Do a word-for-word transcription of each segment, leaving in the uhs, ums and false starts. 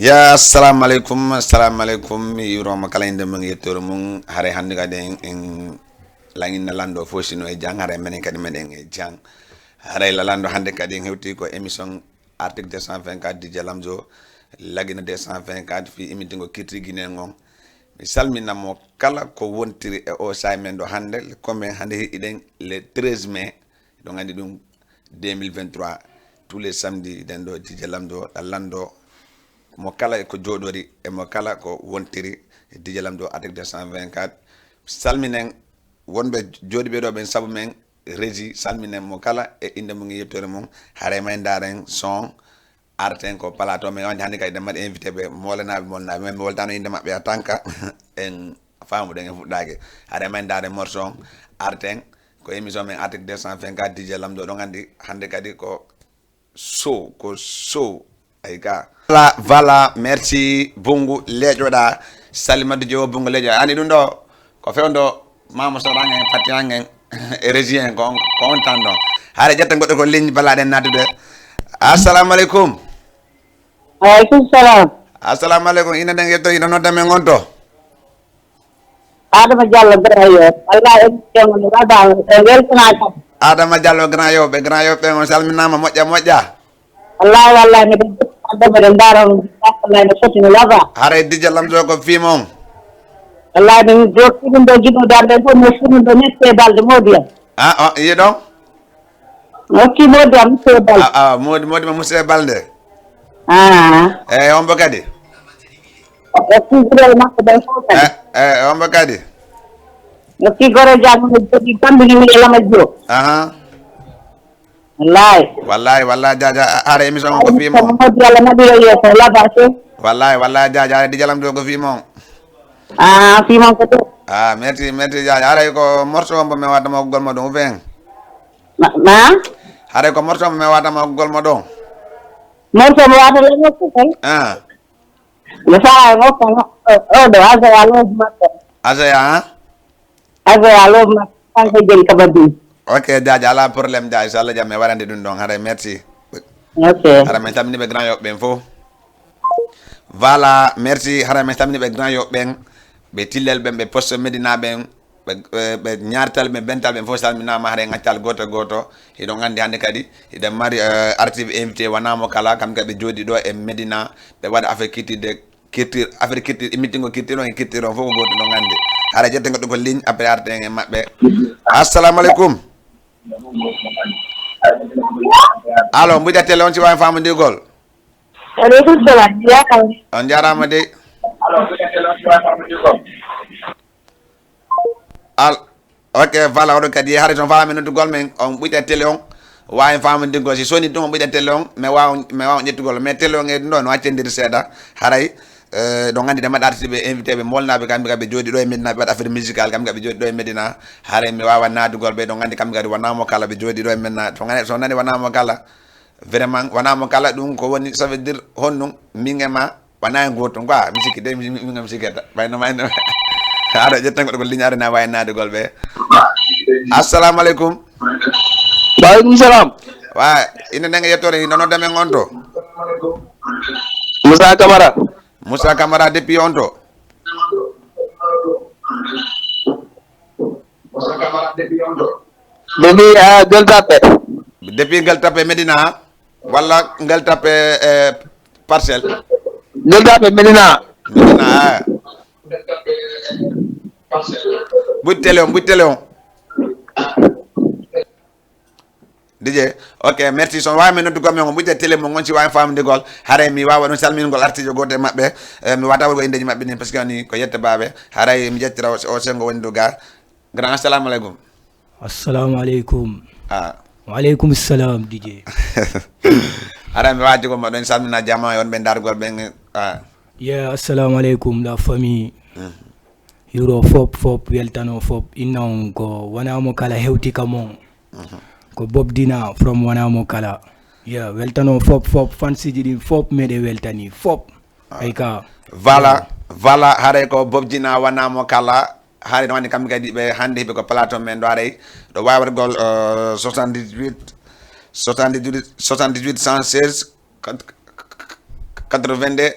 Ya, assalamu aleykum, assalamu aleykum. Mi yuuroma kala innde mum e yettoore mum. Haray hannde kadi en, en laŋinna lanndo fof sino e jam. Haray menen kadi meɗen e jam. Haray la lanndo hannde kadi en hewti ko émission Article deux cent vingt-quatre D J Lamzo, Lagine deux cent vingt-quatre, fii immintingo kirti Guinée ngon. Mi salmina mo kala ko wontiri e o saa'i men ɗo hannde, comme hannde hiɗen le treize mai, ɗon anndi ɗum deux mille vingt-trois, tous les samedis, ɗen ɗo D J Lamdo, ɗa lanndo mo kala e ko jooɗori, e mo kala ko wontiri, D J Lamdo Article deux cent vingt-quatre. Salminen wonɓe jooɗiiɓe ɗo ɓen sabu men, Régie, salminen mo kala e innde mum e yettoore mum. Haray may ndaaren son, arten ko plateau men, wonde hannde kadi ɗen mbaɗi invité ɓe, moolanaaɓe, molnaaɓe, men mi woltano innde maɓɓe a tanka, en faamuɗen e fuɗɗaage. Haray may ndaaren morceau on, arten ko émission men Article deux cent vingt-quatre D J Lamdo, ɗon anndi hannde kadi ko show, ko show. Ay ga. Voilà, voilà, merci. Bungu leƴoɗa. Salimatu Jowo, Bungu leƴoɗa. Ani ɗum ɗo, ko fewndo Mama Soɗa ngen, Fati ngen, e Régie en, ko on, ko on tan ɗon. Haray ƴetten goɗɗo ko ligne bala ɗen nattude. Assalamu aleykum. Waaleykum salam. Assalamu aleykum. Ina nden yetto, ina nodda men on to. Adama Diallo, Grand Yoff. Wallahi, émission on no waɗaama, en weltanaaka. Adama Diallo, Grand Yoff, ɓe Grand Yoff ɓe on salminaama, moƴƴa, moƴƴa. Wallahi, wallahi, miɗen adda, miɗen ndaara on, wallahi, no foti, no laba. Haray D J Lamzo ko fii mon. Wallahi, min do ɗum ɗo giɗo darde fof, no foti ɗo nette e balde mawdi am. Ah, oh, yiɗo? Hokki Mody am, Moussa Bal. Ah, ah, Mody, Mody ma Moussa Balde. Ah. Eh, on bo kadi? Hokki gurel makko ɓen fof kadi. Eh, eh, on bo kadi? Hokki gore jam no jooɗi kamɓe ni mi e Lama Diop. Aha. Wallahi. Wallahi, wallahi, Jaja, a-, ara émission on ko fii mo. Mody Allah naɓira yeeso, laba se. Wallahi, wallahi, Jaja, ara D J Lamdo ko fii mo. Ah, fii mo ko to. Ah, merci, merci, Jaja. Aray ko morceau on bo mi wata mo gol mo ɗum, ou bien? Ma, ma? Haray ko morceau mo mi wata mo gol mo ɗo. Morceau mo wata le mo ko kay. Ah. Mo fara mo ko no. O, o ɗo, Azaya Love Master. Azaya, ha? Azaya Love Master. Kanko jeni ka Badou. Ok, Jaja, ala problème, Jaja. Inchallah, jam e warande ɗum ɗon. Haray, merci. Ok. Haray, min salmini ɓe Grand Yoff ɓen fof. Voilà, merci. Haray, min salmini ɓe Grand Yoff ɓen. Ɓe Tillel ɓen, ɓe Poste Médina ɓen. Ɓe, ɓe, ɓe Ñaartal, ɓe Bental, ɓe fof salminaama, haray ngaccal gooto gooto. Hiɗon anndi hannde kadi, hiɗen mari, eh, artiste invité, wonaa mo kala, kam kadi ɓe jooɗi ɗo e Médina, ɓe waɗa affaire culture de, culture, affaire culture, immitingo culture on e culture on fof ko gooto, ɗon anndi. Haray ƴetten goɗɗo ko ligne, après arten e maɓɓe. Assalamu aleykum. Allo, mbuƴa télé on si waawi faamondirgol. Aleykum salam. Yaakaar. On njaaraama dey. Al, ok, voilà, oɗon kadi, haray so on faami noddugol men, on ɓuyta télé on, waawi faamondirgol. Si soni ɗum, on ɓuyta télé on, mi waawa, mi waawa ƴettugol. Mais télé on e ɗum ɗo, no accondiri seeɗa, haray, eh, ɗon anndi ɗe mbaɗa artiste ɓe invité ɓe molnaaɓe, kamɓe kadi ɓe jooɗi ɗo e Médina, ɓe waɗa affaire musical, kamɓe kadi ɓe jooɗi ɗo e Médina, haray mi waawa naadugol ɓe, ɗon anndi kamɓe kadi wonaa mo kala ɓe jooɗi ɗo e Médina. To ngani, so nani wonaa mo kala, vraiment, wonaa mo kala ɗum ko woni, ça veut dire honɗum, min e ma, wonaa en gootum quoi, mi sikki de, mi, mi, mi, mi sikkata. Ɓay no, ɓay no. Aɗa ƴetta goɗɗo ko ligne, aɗa na waawi naadugol ɓe. Assalamu aleykum. Waaleykum salam. Wa, ina nanga yettoore, ina nodda men on to. Moussa Camara. Moussa Camara, depuis on to. Depuis, ah, Gueule Tapée. Depuis Gueule Tapée, Médina, walla Gueule Tapée, eh, Parcelles? Gueule Tapée, Médina. Médina, ah. Ɓuyta télé on, ɓuyta télé on. D J, ok, merci. So on waawi men noddugol men, on ɓuyta télé mon on, si waawi faamondirgol. Haray mi waawa ɗum salmingol artiijo gooto e maɓɓe. Eh, mi waawata waɗugol inndeeji maɓɓe ni, parce que ni ko yette baaɓe. Haray mi ƴettira o, o senngo woni ɗo ga. Grand, assalamu aleykum. Assalamu aleykum. Ah. Wa aleykum salam, D J. Haray mi waawata jogoo mo ɗon, salmina jamaa e wonɓe ndaarugol ɓen. Ah. Yeah, assalamu aleykum, la famille. Mhm. Yuro fop, fop, weltano fop. Inna on ko wonaa mo kala hewti ka mon. Mhm. Ko Bob Dina from wonaa mo kala. Yeah, weltano fop, fop, fansiji ɗin fop, meɗe weltani fop. Ah. Ay ka. Voilà, yeah. Voilà, haray ko Bob Dina wonaa mo kala. Haray no woni kamɓe kadi ɓe hannde hiɓe ko plateau men ɗo, haray ɗo waawi waɗugol, euh, soixante-dix-huit, soixante-dix-huit, soixante-dix-huit, cent seize, quatre-vingt-deux,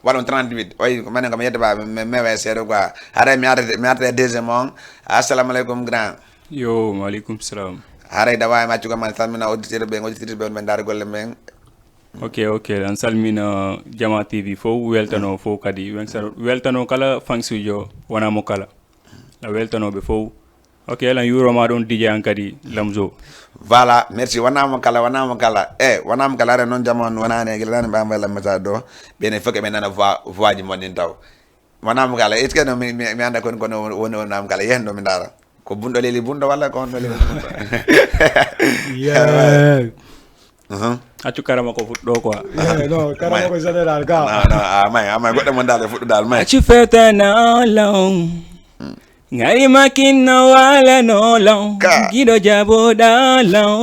Waɗon trente-huit. Oyi, ko menen ko mi yetta ba, mi, mi, mi waye seeɗa quoi. Haray mi arta, mi arta e deuxième on. Assalamu aleykum, grand. Yo, wa aleykum salam. Haray da wawi mi accugo ma salmina auditeur ɓen, auditrice ɓen, ɓe ndaara golle men. Ok, ok. An salmina Jama T V fof, weltano fof kadi. Wen-, sa-, weltano kala fansujo, wona mo kala. A weltanoɓe fof. Ok, elan yuuroma ɗon D J an kadi, Lamzo. Voilà, merci. Wona mo kala, wona mo kala. Eh, wona mo kala, are noon jama on wonani e gila nani ɓe mbay lammata ɗo. Ɓen e fof ɓe nana voix, voix ji mon ɗin taw. Wona mo kala. Est-ce que no mi, mi, mi anda kon kono woni, woni wona mo kala. Yehen ɗo mi ndaara. Ko bunɗo leli bunɗo walla ko honɗo leli bunɗo? Yeah. Mhm. Accu karama ko fuɗɗo quoi. Yeah, no, karama ko général ga. Non, non, a may, a may, goɗɗo mon dal e fuɗɗo dal, may. Accu fetana law. Ngari makin no wala no law. Ka. Giɗo jaboɗa law.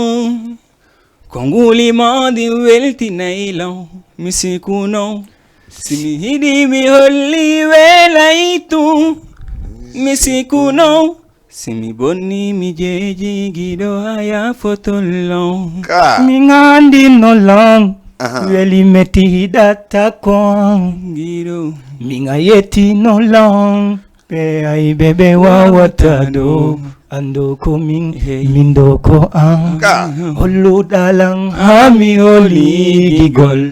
Ko nguli mawdi weltinay law. Mi sikuno. Si mi hiɗi mi holli welay tu. Mi sikuno. Si mi bonni mi jeeji giɗo haya fotollo. Ka. Mi ngandi no long. Aha. Weli meti hiɗatta kon. Giɗo. Mi nga yetti no long. Ɓe ayɓe ɓe wawata ɗo. Ando ko min, hey. Min ɗo ko an. Ka. Holluɗa lan ha mi holi gigol.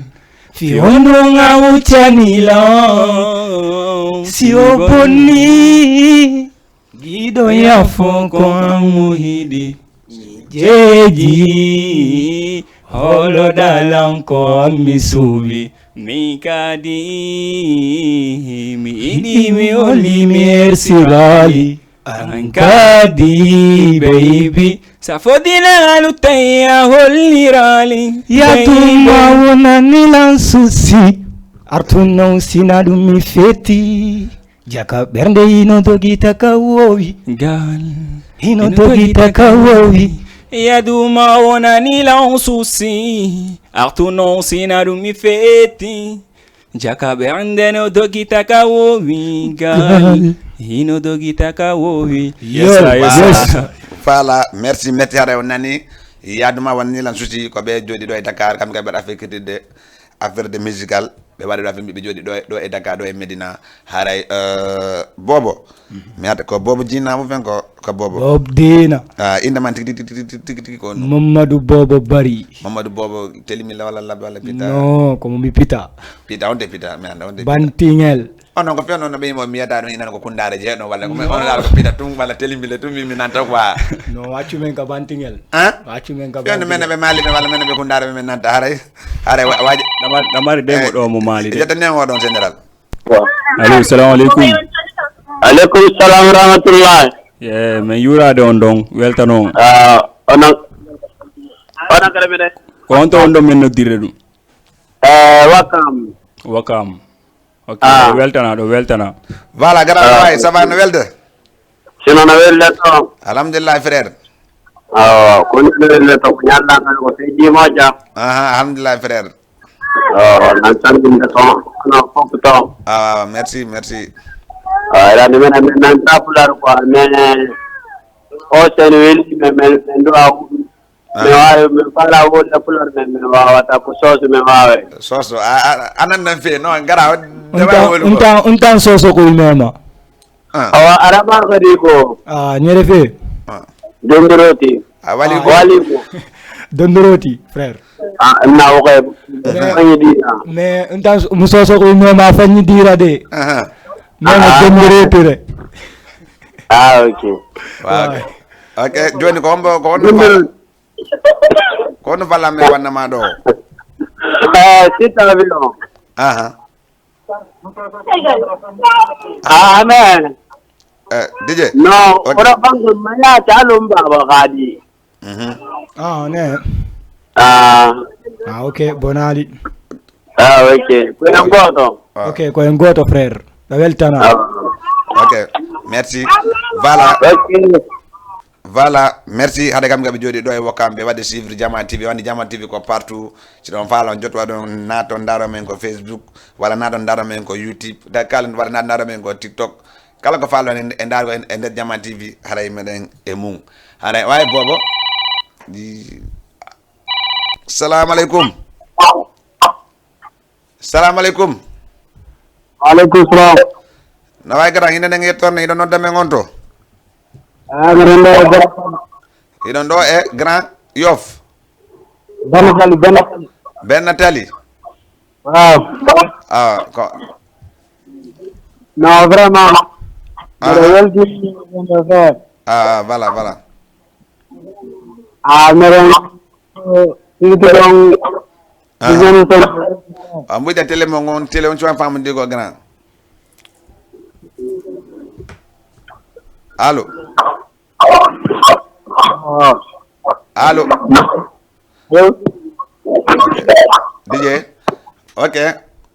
Fi honɗun a wuccani lan. Si o bonni. Giɗo yafo ko an mo hiɗi. Jeeji, holoɗa lan ko an mi suuɓi. Mi kadi, mi yiɗi mi holi mi ersirali. An kadi, baby. Sa fodina alu tawi a hollirali. Yatuma wonani lan susi. Artu non sina ɗum mi feti. Jaka ɓernde hino dogita ka wowi. Gal. Hino dogita ka wowi. Yaduma wonani lan susi. Artu non sina ɗum mi feti. Jaka ɓernde no dogita ka wowi. Gal. Gal. Hino dogita ka wowi. Yes, yes, yes. Voilà, merci, merci, hara on nani. Yaduma wonani lan susi ko ɓe jooɗi ɗo e Dakar, kamɓe kadi mbaɗa affaire kadi de. Affaire de musical, ɓe waɗi ɗo affaire, ɓe jooɗi ɗo, ɗo e Dakar, ɗo e Medina. Haray, euh, Bobo. Mhm. Mi ata ko Bobo Jina mo fen ko, ko Bobo. Bob Dina. Ah, inde man tigi, tigi, tigi, tigi, tigi ko no? Mamadou Bobo Bari. Mamadou Bobo, Telimila walla Labbe walla Pita? No, ko mo mi Pita. Pita, on de Pita, mi anda, on de Pita. Bantingel. Onon ko fewno no ɓe yimo mi yiyata ɗum inan ko Kundaare Jeeɗo walla ko men, on laal ko Pita tun walla Telimila tun, min mi nanta quoi. No, waccu men ka Bantingel. Hein? Waccu men ka Fewno men Bantingel. Ɓe Maali ɓe walla men ɓe Kundaare ɓe min nanta haray. Haray wa-, waji. Ɗamar-, ɗamari de mo Eh, ɗo mo Maali de. Jetta ne mo ɗon général. Allo, salamu aleykum. Aleykum salam wa rahmatullah. Ye, men yuurade on ɗon, weltano on. Ah, onon, onon kala minen? Ko on to on ɗon men noddirde ɗum? Eh, Wakam. Wakam. Ok, Ah. Ɗo weltana, ɗo weltana. Voilà, gara Ah. Wawi, ça va, no welde? Sino no welde to? Alhamdulillah, frère. Awa, ko ni no welde to, ko ñalla kan ko sey dimoja. Aha, alhamdulillah, frère. Oh, nan salminde to, kono fof to. Ah, merci, merci. Ah, ila ni men, men nan ta pular quoi, mais o sen weli, mais men, men do a Ah. Mi waawi, mi faala wonde Pulaar, men, mi waawata ko Sooso, mi waawi. Sooso, a, a, a nannan fee, no, ngara, on tan, on tan, on tan Sooso ko yimɓe ma. Ah. Awa, Araba kadi ko Ah, ñere fee. Ah. Dondoroti. A wali ko? Wali ko? Dondoroti, frère. Ah, na o kay. Mais, Fanyi di, ah. Mais, on tan, mo Sooso ko yimɓe ma, Fanyi dira de. Aha. Mais, Ah. Dondoroti re. Ah, ok. Waaw, ok. Waaw. Ok, jooni ko hombo, ko honno Dondoroti. Ko honno falla men wanna ma ɗo? Eh, sita avion. Aha. Ah, amen. Eh, D J. No, Ok. Ora bango maya chalo mbaba kadi. Mhm. Ah, ne. Ah. Ah, ok, bonali. Ah, ok. Ko en gooto. Ah. Ok, ko en gooto, frère. Ɗo weltana. Ah. Ok, merci. Voilà. Ok. Voilà, merci. Hade kam gaɓe jooɗi ɗo e Wokam, ɓe waɗde suivre Jama T V, wandi Jama T V ko partout. Si ɗon faala on jotto waɗon, naaton ndaaro men ko Facebook, walla naaton ndaaro men ko YouTube. Da kala walla naaton ndaaro men ko TikTok. Kala ko faala on e, e ndaaro en e nder Jama T V, haray meɗen e mum. Haray wawi Bobo. Di-, Salamu aleykum. Salamu aleykum. Aleykum salam. No wayi, grand, inde nden e yettoode nden, hiɗon nodda men on to? Ah, mbiɗon ɗo e Grand. Hiɗon ɗo e Grand Yoff. Beno Tali, Beno Tali. Benna Tali. Waaw. Ah, ko Non, vraiment. Mbiɗo Aha. Weltini ɗum ɗo feere. Ah, voilà, voilà. Ah, mbiɗon. Ɗiɗi ɗon. Ah. Ɗiɗon ton. Ah, mbuɗa télé mo ngon, télé on cuwa famude ko, grand. Allo. Oh. Allo. Yo. Ok. D J. Ok.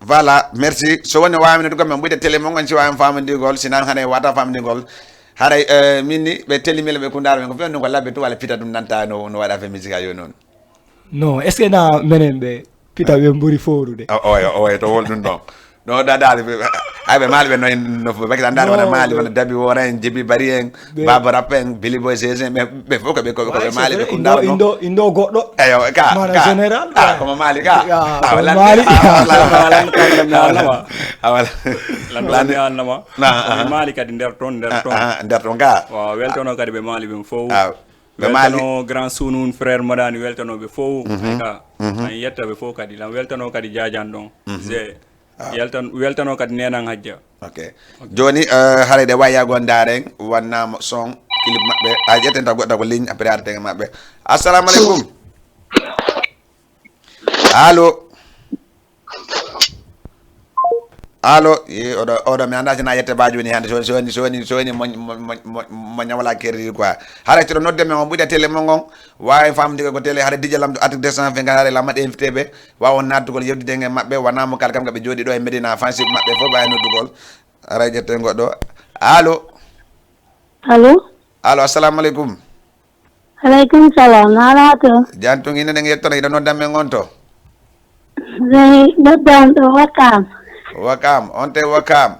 Voilà, merci. So woni wawino ɗum men mbuɗa télé mo ngon, si wawi famude gol, sinan hana wata famude gol. Haray eh, min ni ɓe télé mila ɓe kundaro men ko fiyon ɗum ko labbe tu wala pita ɗum nanta no no waɗa fe musique yo non. Non, est-ce que na menen ɓe pita ɓe mburi fowrude? O- oyo oyo to wol ɗum ɗon. No dadali ɓe. Ay ɓe maali ɓe noy no fo bakita ndar wona Non, maali ɓe- wona dabi wora en jibi bari en ɓe- baba rap en bilibo sesen ɓe ɓe fof ko ɓe ko ko ɓe maali ɓe kundar Indo no. Indo goɗɗo. Eyo ka Mana ka général, ah ouais. Komo maali ka. Ah, Ah, komo wala maali. Ah, wala Lanndo lanndo kam mi annama. Ah, wala. Lanndo kam mi annama. Ah, ah. Komi maali kadi nder toon nder toon. Ah, nder toon ka. Waaw, weltano kadi ɓe maali ɓen fof. Ah, ɓe maali. Weltano grand sunun frère madani weltano ɓe fof. Ay ka an yetta ɓe fof kadi lan weltano kadi jajan ɗon. Je yaltan weltano kadi nenan hajja. Ok. Joni eh, haray ɗe wawi yago ndaren wannama son clip maɓɓe a ƴetten taw goɗɗa ko ligne après arten e maɓɓe. Assalamu aleykum. Allo. Allo. Ye oɗo oɗo mi anda sina yette ba joni hande soni soni soni soni mo mo mo mo- mo ñawla kerri quoi. Haray tiɗo nodde men on ɓuɗa télé mo ngon wawi famde ko télé haray dj lamdo article deux cent vingt haray lamma ɗe invité ɓe wawa on nattugol yewtiden e maɓɓe wona mo kala kam kaɓe jooɗi ɗo e médina fansib maɓɓe fof ɓawi noddugol. Haray ƴetten goɗɗo. Allo. Allo. Allo, assalamu aleykum. Aleykum salam, haala to? Jantun ina nen yettana ina nodda men on to. Ɓe noddan ɗo Wakam. Wakam, on te Wakam.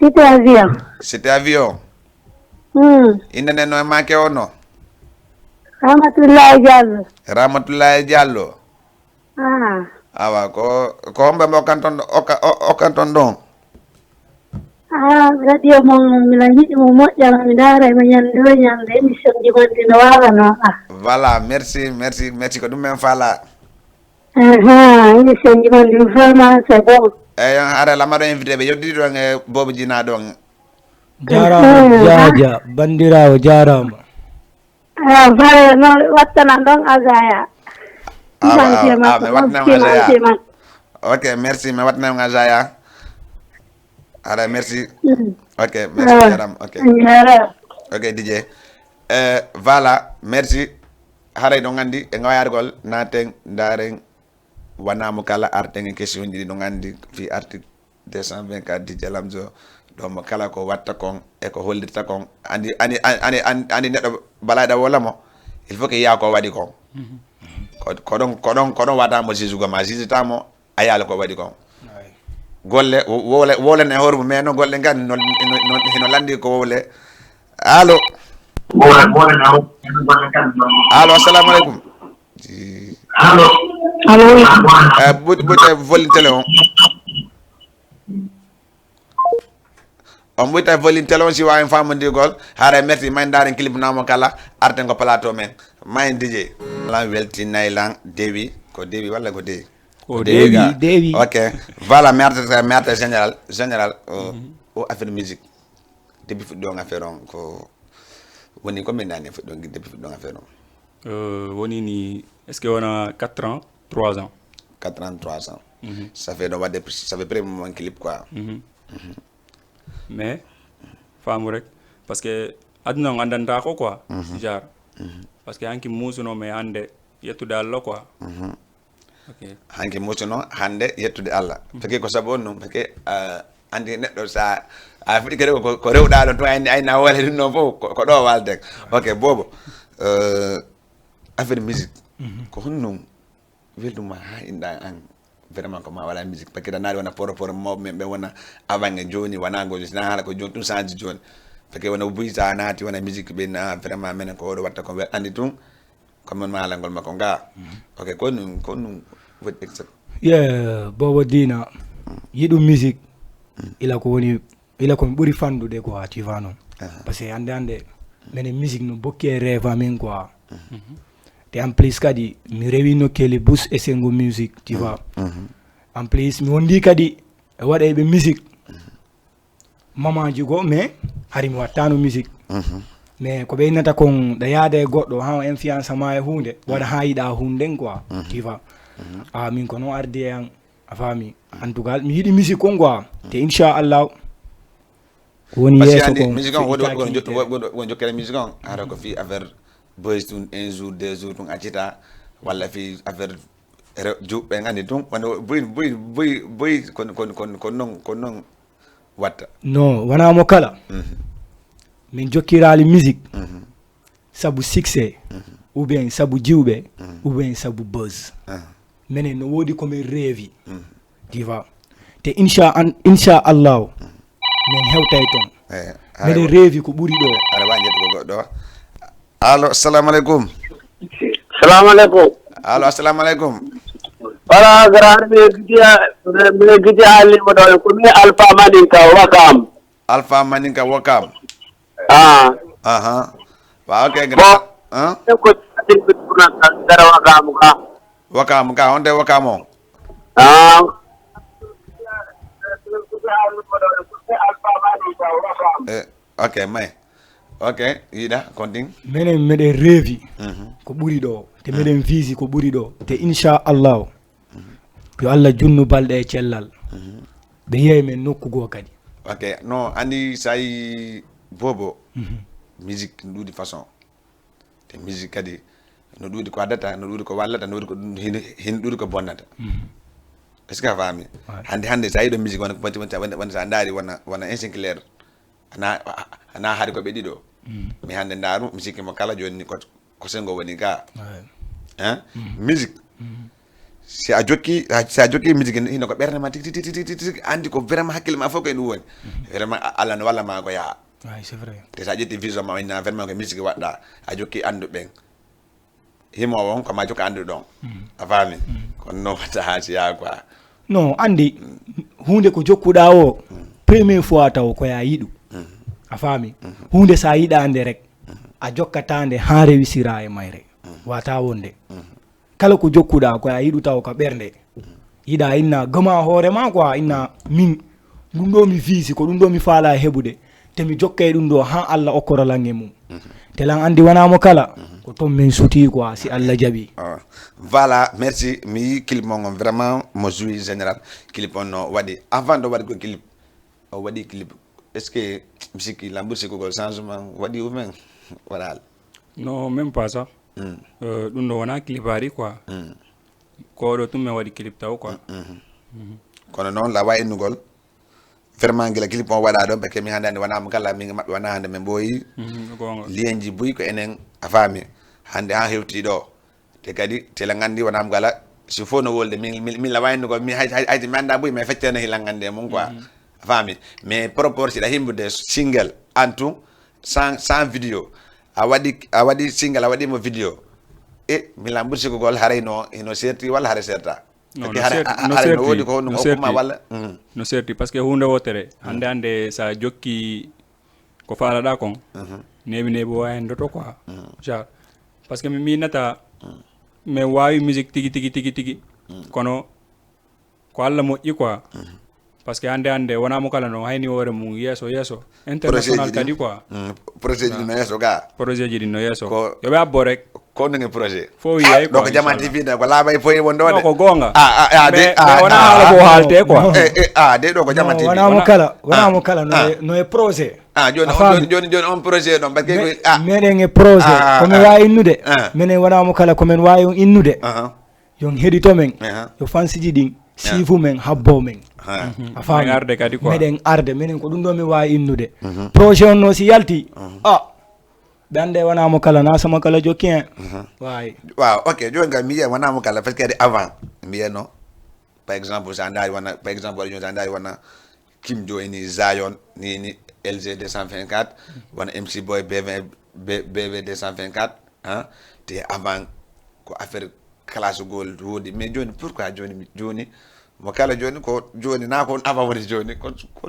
Cité avion. Cité avion. Hmm. Ina nen no e make on no. Ramatullahi Diallo. Ramatullahi Diallo. Ah. Awa ko ko homɓe mo okkanton okka- o- okkanton ɗon. Ah, radio mon mila yiɗi mo moƴƴa mi ndaara mo ñande o ñande émission ji mon ɗi no waawano ah. Voilà, merci merci merci ko ɗum men fala. Aha, émission ji mon ɗi vraiment c'est bon. Eyi ara lamaɗo invité ɓe yewtidi ɗon e bobo jina ɗon. Jarama jaja bandirawo jarama. Ah, bare no wattana ɗon azaya. Awa awa mi wattinama azaya. Ok, merci mi wattinama azaya. Ara merci. Ok, merci jaram. Ok. Ok, D J. Eh, voilà, merci. Haray ɗon andi e gawayaargol naten ndaren wanamo kala arten e question ji ɗi ɗon andi fi article deux cent vingt-quatre D J Lamzo ɗo mo kala ko watta kon e ko hollirta kon andi andi andi andi andi neɗɗo balaɗa wola mo il faut que yiya ko waɗi kon. Ko ko ɗon ko ɗon ko ɗon wata mo jugego ma jugeta mo a yaala ko waɗi kon. Golle wowle wowlen e hoore mum mais no golle ngal no no- hino landi ko wowle. Allo. Allo, assalamu aleykum. Allo. Eh, ɓuy- ɓuyta volume télé on. On ɓuyta volume télé on si wawi famodirgol. Haray merci may ndaren clip namo kala arten ko plateau men. May D J lan weltinay lan dewi ko dewi walla ko dewi. Ko Dewi dewi. Dewi. Ok. Voilà mi arta mi arta général général o o affaire musique. Depuis fuɗɗi on affaire on ko woni combien d'année fuɗɗi on depuis fuɗɗi on affaire on? Euh, woni ni est-ce que wona quatre ans trois ans? Quatre ans trois ans. Ça fait ɗo waɗde ça fait premier moment clip quoi. Mais faamu rek parce que aduna on andanta ko quoi. Genre parce que hanki musuno mais hande yettude Allah quoi. Ok. Hanki musuno hande yettude Allah. Feke ko sabu on ɗum feke andi neɗɗo sa a fuɗi kadi ko ko rewɗa ɗon to ayni ayna wala ɗum noon fof ko ɗo walde. Ok bobo. Affaire musique ko honno welɗum ma ha inɗa an? Vraiment ko ma wala musique parce que danaɗi wona poro poro mawɓe men ɓe wona avant e joni wona gojo sina haala ko joni ɗum change joni parce que wona buyta nati wona musique ɓe na vraiment menen ko oɗo watta ko wel andi tun. Ko mon maalangol makko nga. Ok ko ɗum ko ɗum woni exact. Ye bobo dina. Yiɗu musique, ila ko woni, ila ko mi ɓuri fandude quoi, tu vois, non? Parce que hande hande menen musique no bokki e rêve amin quoi. Te en plus kadi mi rewi nokkeeli bus e sengo musique, tu vois. En plus mi wondi kadi e waɗayɓe musique mamaji goo, mais hari mi wattano musique. Mais ko ɓe innata kon ɗa yaada e goɗɗo ha o influence ma e hunde waɗa ha yiɗa hunde nden quoi, tu vois. A min ko non ardi e an. A faami? En tout cas mi yiɗi musique on quoi. Te inchallah ko woni yeeso kon. Musique on woni jokkere musique on ara ko fi affaire buzz tun un jour deux jour tun accita, walla fi affaire juɓɓe en andi tun wonde boy boy boy boy kon kon kon kon non kon non watta. Non, wona mo kala. Min jokkiraali musique sabu succès, ou bien sabu jiwɓe, ou bien sabu buzz. Menen no woodi ko min reevi, diva. Te incha an- incha allahu min hewtay ton. Miɗen reevi ko ɓuri ɗo. Aɗa wawi ƴettugo goɗɗo o. Allo, assalamu aleykum. Salamu aleykum. Allo, assalamu aleykum. Wala grand, mi gidi mi gidi alimo ɗo ko mi Alpha Maninka Wakam. Alpha Maninka Wakam. Ah. Aha. Wa, ok, grand. Hein? Ko dara Wakam ka. Wakam ka, honde Wakam o? Ah. Eh, ok, may. Ok, yiɗa continue. Menen meɗen reevi ko ɓuri ɗo, te meɗen visi ko ɓuri ɗo, te incha allahu yo allah junnu balɗe e cellal. Ɓe yiyay men nokku goo kadi. Ok, no andi sayi bobo. Musique no ɗuuɗi façon. Te musique kadi no ɗuuɗi ko addata, no ɗuuɗi ko wallata, no ɗuuɗi ko hin ɗuuɗi ko bonnata. Est ce que a faami? Hande hande sa yiɗo musique wona woni sa ndaari wona wona insinclaire. Ana ana hari ko ɓe ɗiɗo. Mi hande ndaaru mi sikki mo kala joni ko ko sengo woni ga. Hein? Musique, si a jokki si a jokki musique hino ko ɓernde ma tigi tigi tigi tigi andi ko vraiment hakkille ma fof ko e ɗum woni. Vraiment allah no walla ma ko yaa. Te sa ƴetti vision ma inna vraiment ko musique waɗɗa, a jokki andu ɓen. Himo on ko ma jokka andu ɗon. A faami? Kono non watta ha si yaa quoi. Non, andi hunde ko jokkuɗa o, premier fois taw ko ya yiɗu. A faami? Hunde sa yiɗa nde rek a jokkata nde ha rewisira e mayre. Wata wonde kala ko jokkuɗa ko ya yiɗu taw ka ɓernde. Yiɗa inna gama hoore ma quoi, inna min ɗum ɗo mi visi ko ɗum ɗo mi faala heɓude. Te mi jokkay ɗum ɗo ha allah okkoro lan e mum. Te lan andi wona mo kala ko ton min suti quoi si allah jaɓi. Voilà, merci. Mi yi clip mon on vraiment mo joui général. Clip on no waɗi avant de waɗi ko clip o waɗi clip. Est ce que mi sikki lambour sikkugol changement waɗi ou même? Voilà. Non, même pas ça. Ɗum ɗo wona clip ari quoi. Ko ɗo tum mi waɗi clip taw quoi. Kono noon lawa innugol vraiment gila clip on waɗa ɗon parce que mi hande andi wona mo kala min maɓɓe wona hande min ɓooyi. Lienji buy ko enen a faami. Hande ha hewti ɗo te kadi tela gandi wona mo kala si fof no wolde min min lawa innugol mi hayti mi anda buy mais feccene hila gandi e mum quoi. A faami? Mais proport siɗa himbude single antu sans sans vidéo a waɗi a waɗi single a waɗimo vidéo. E milan ɓursikogol haray no hino serti walla haray serta? Parce que haray no woodi ko honɗum hokkuma walla? No serti parce que hunde wotere hande hande sa jokki ko falaɗa kon neeɓi neeɓi wawi hen doto quoi. Genre parce que mi minata mi wawi musique tigi tigi tigi tigi kono ko allah moƴƴi quoi. Parce que hande hande wona mo kala no hayni hoore mum yeeso yeeso international kadi quoi. Projet ji ɗin no yeeso ga. Projet ji ɗin no yeeso yoɓe abbo rek. Ko ndege projet fof wiyay ɗo ko jama tv de ko laaɓay poye won ɗo de ko gonga. A de wona haala ko haalte quoi. A de ɗo ko jama tv wona mo kala wona mo kala no e projet. A joni joni joni on projet ɗon parce que meɗen e projet komin wawi innude. Minen wona mo kala komin wawi innude. Yon heɗito men yo fansiji ɗin siifu men habbo men. A faami? Arde kadi quoi meɗen arde minen ko ɗum ɗo min wawi innude. Projet on no si yalti a ɓe ande wona mo kala na sama kala jokki hen. Wawi. Waaw, ok, joni kam mi yiya wona mo kala parce que kadi avant mi yiyano par exemple sa ndaari wona par exemple waɗa joni sa ndaari wona Kim joni ni Zion ni ni lg deux cent vingt-quatre wona mc boy bv bv deux cent vingt-quatre. Te avant ko affaire classe gol woodi mais joni pourquoi joni joni Mo kala jooni ko jooni na ko on avant woni jooni. Ko, ko,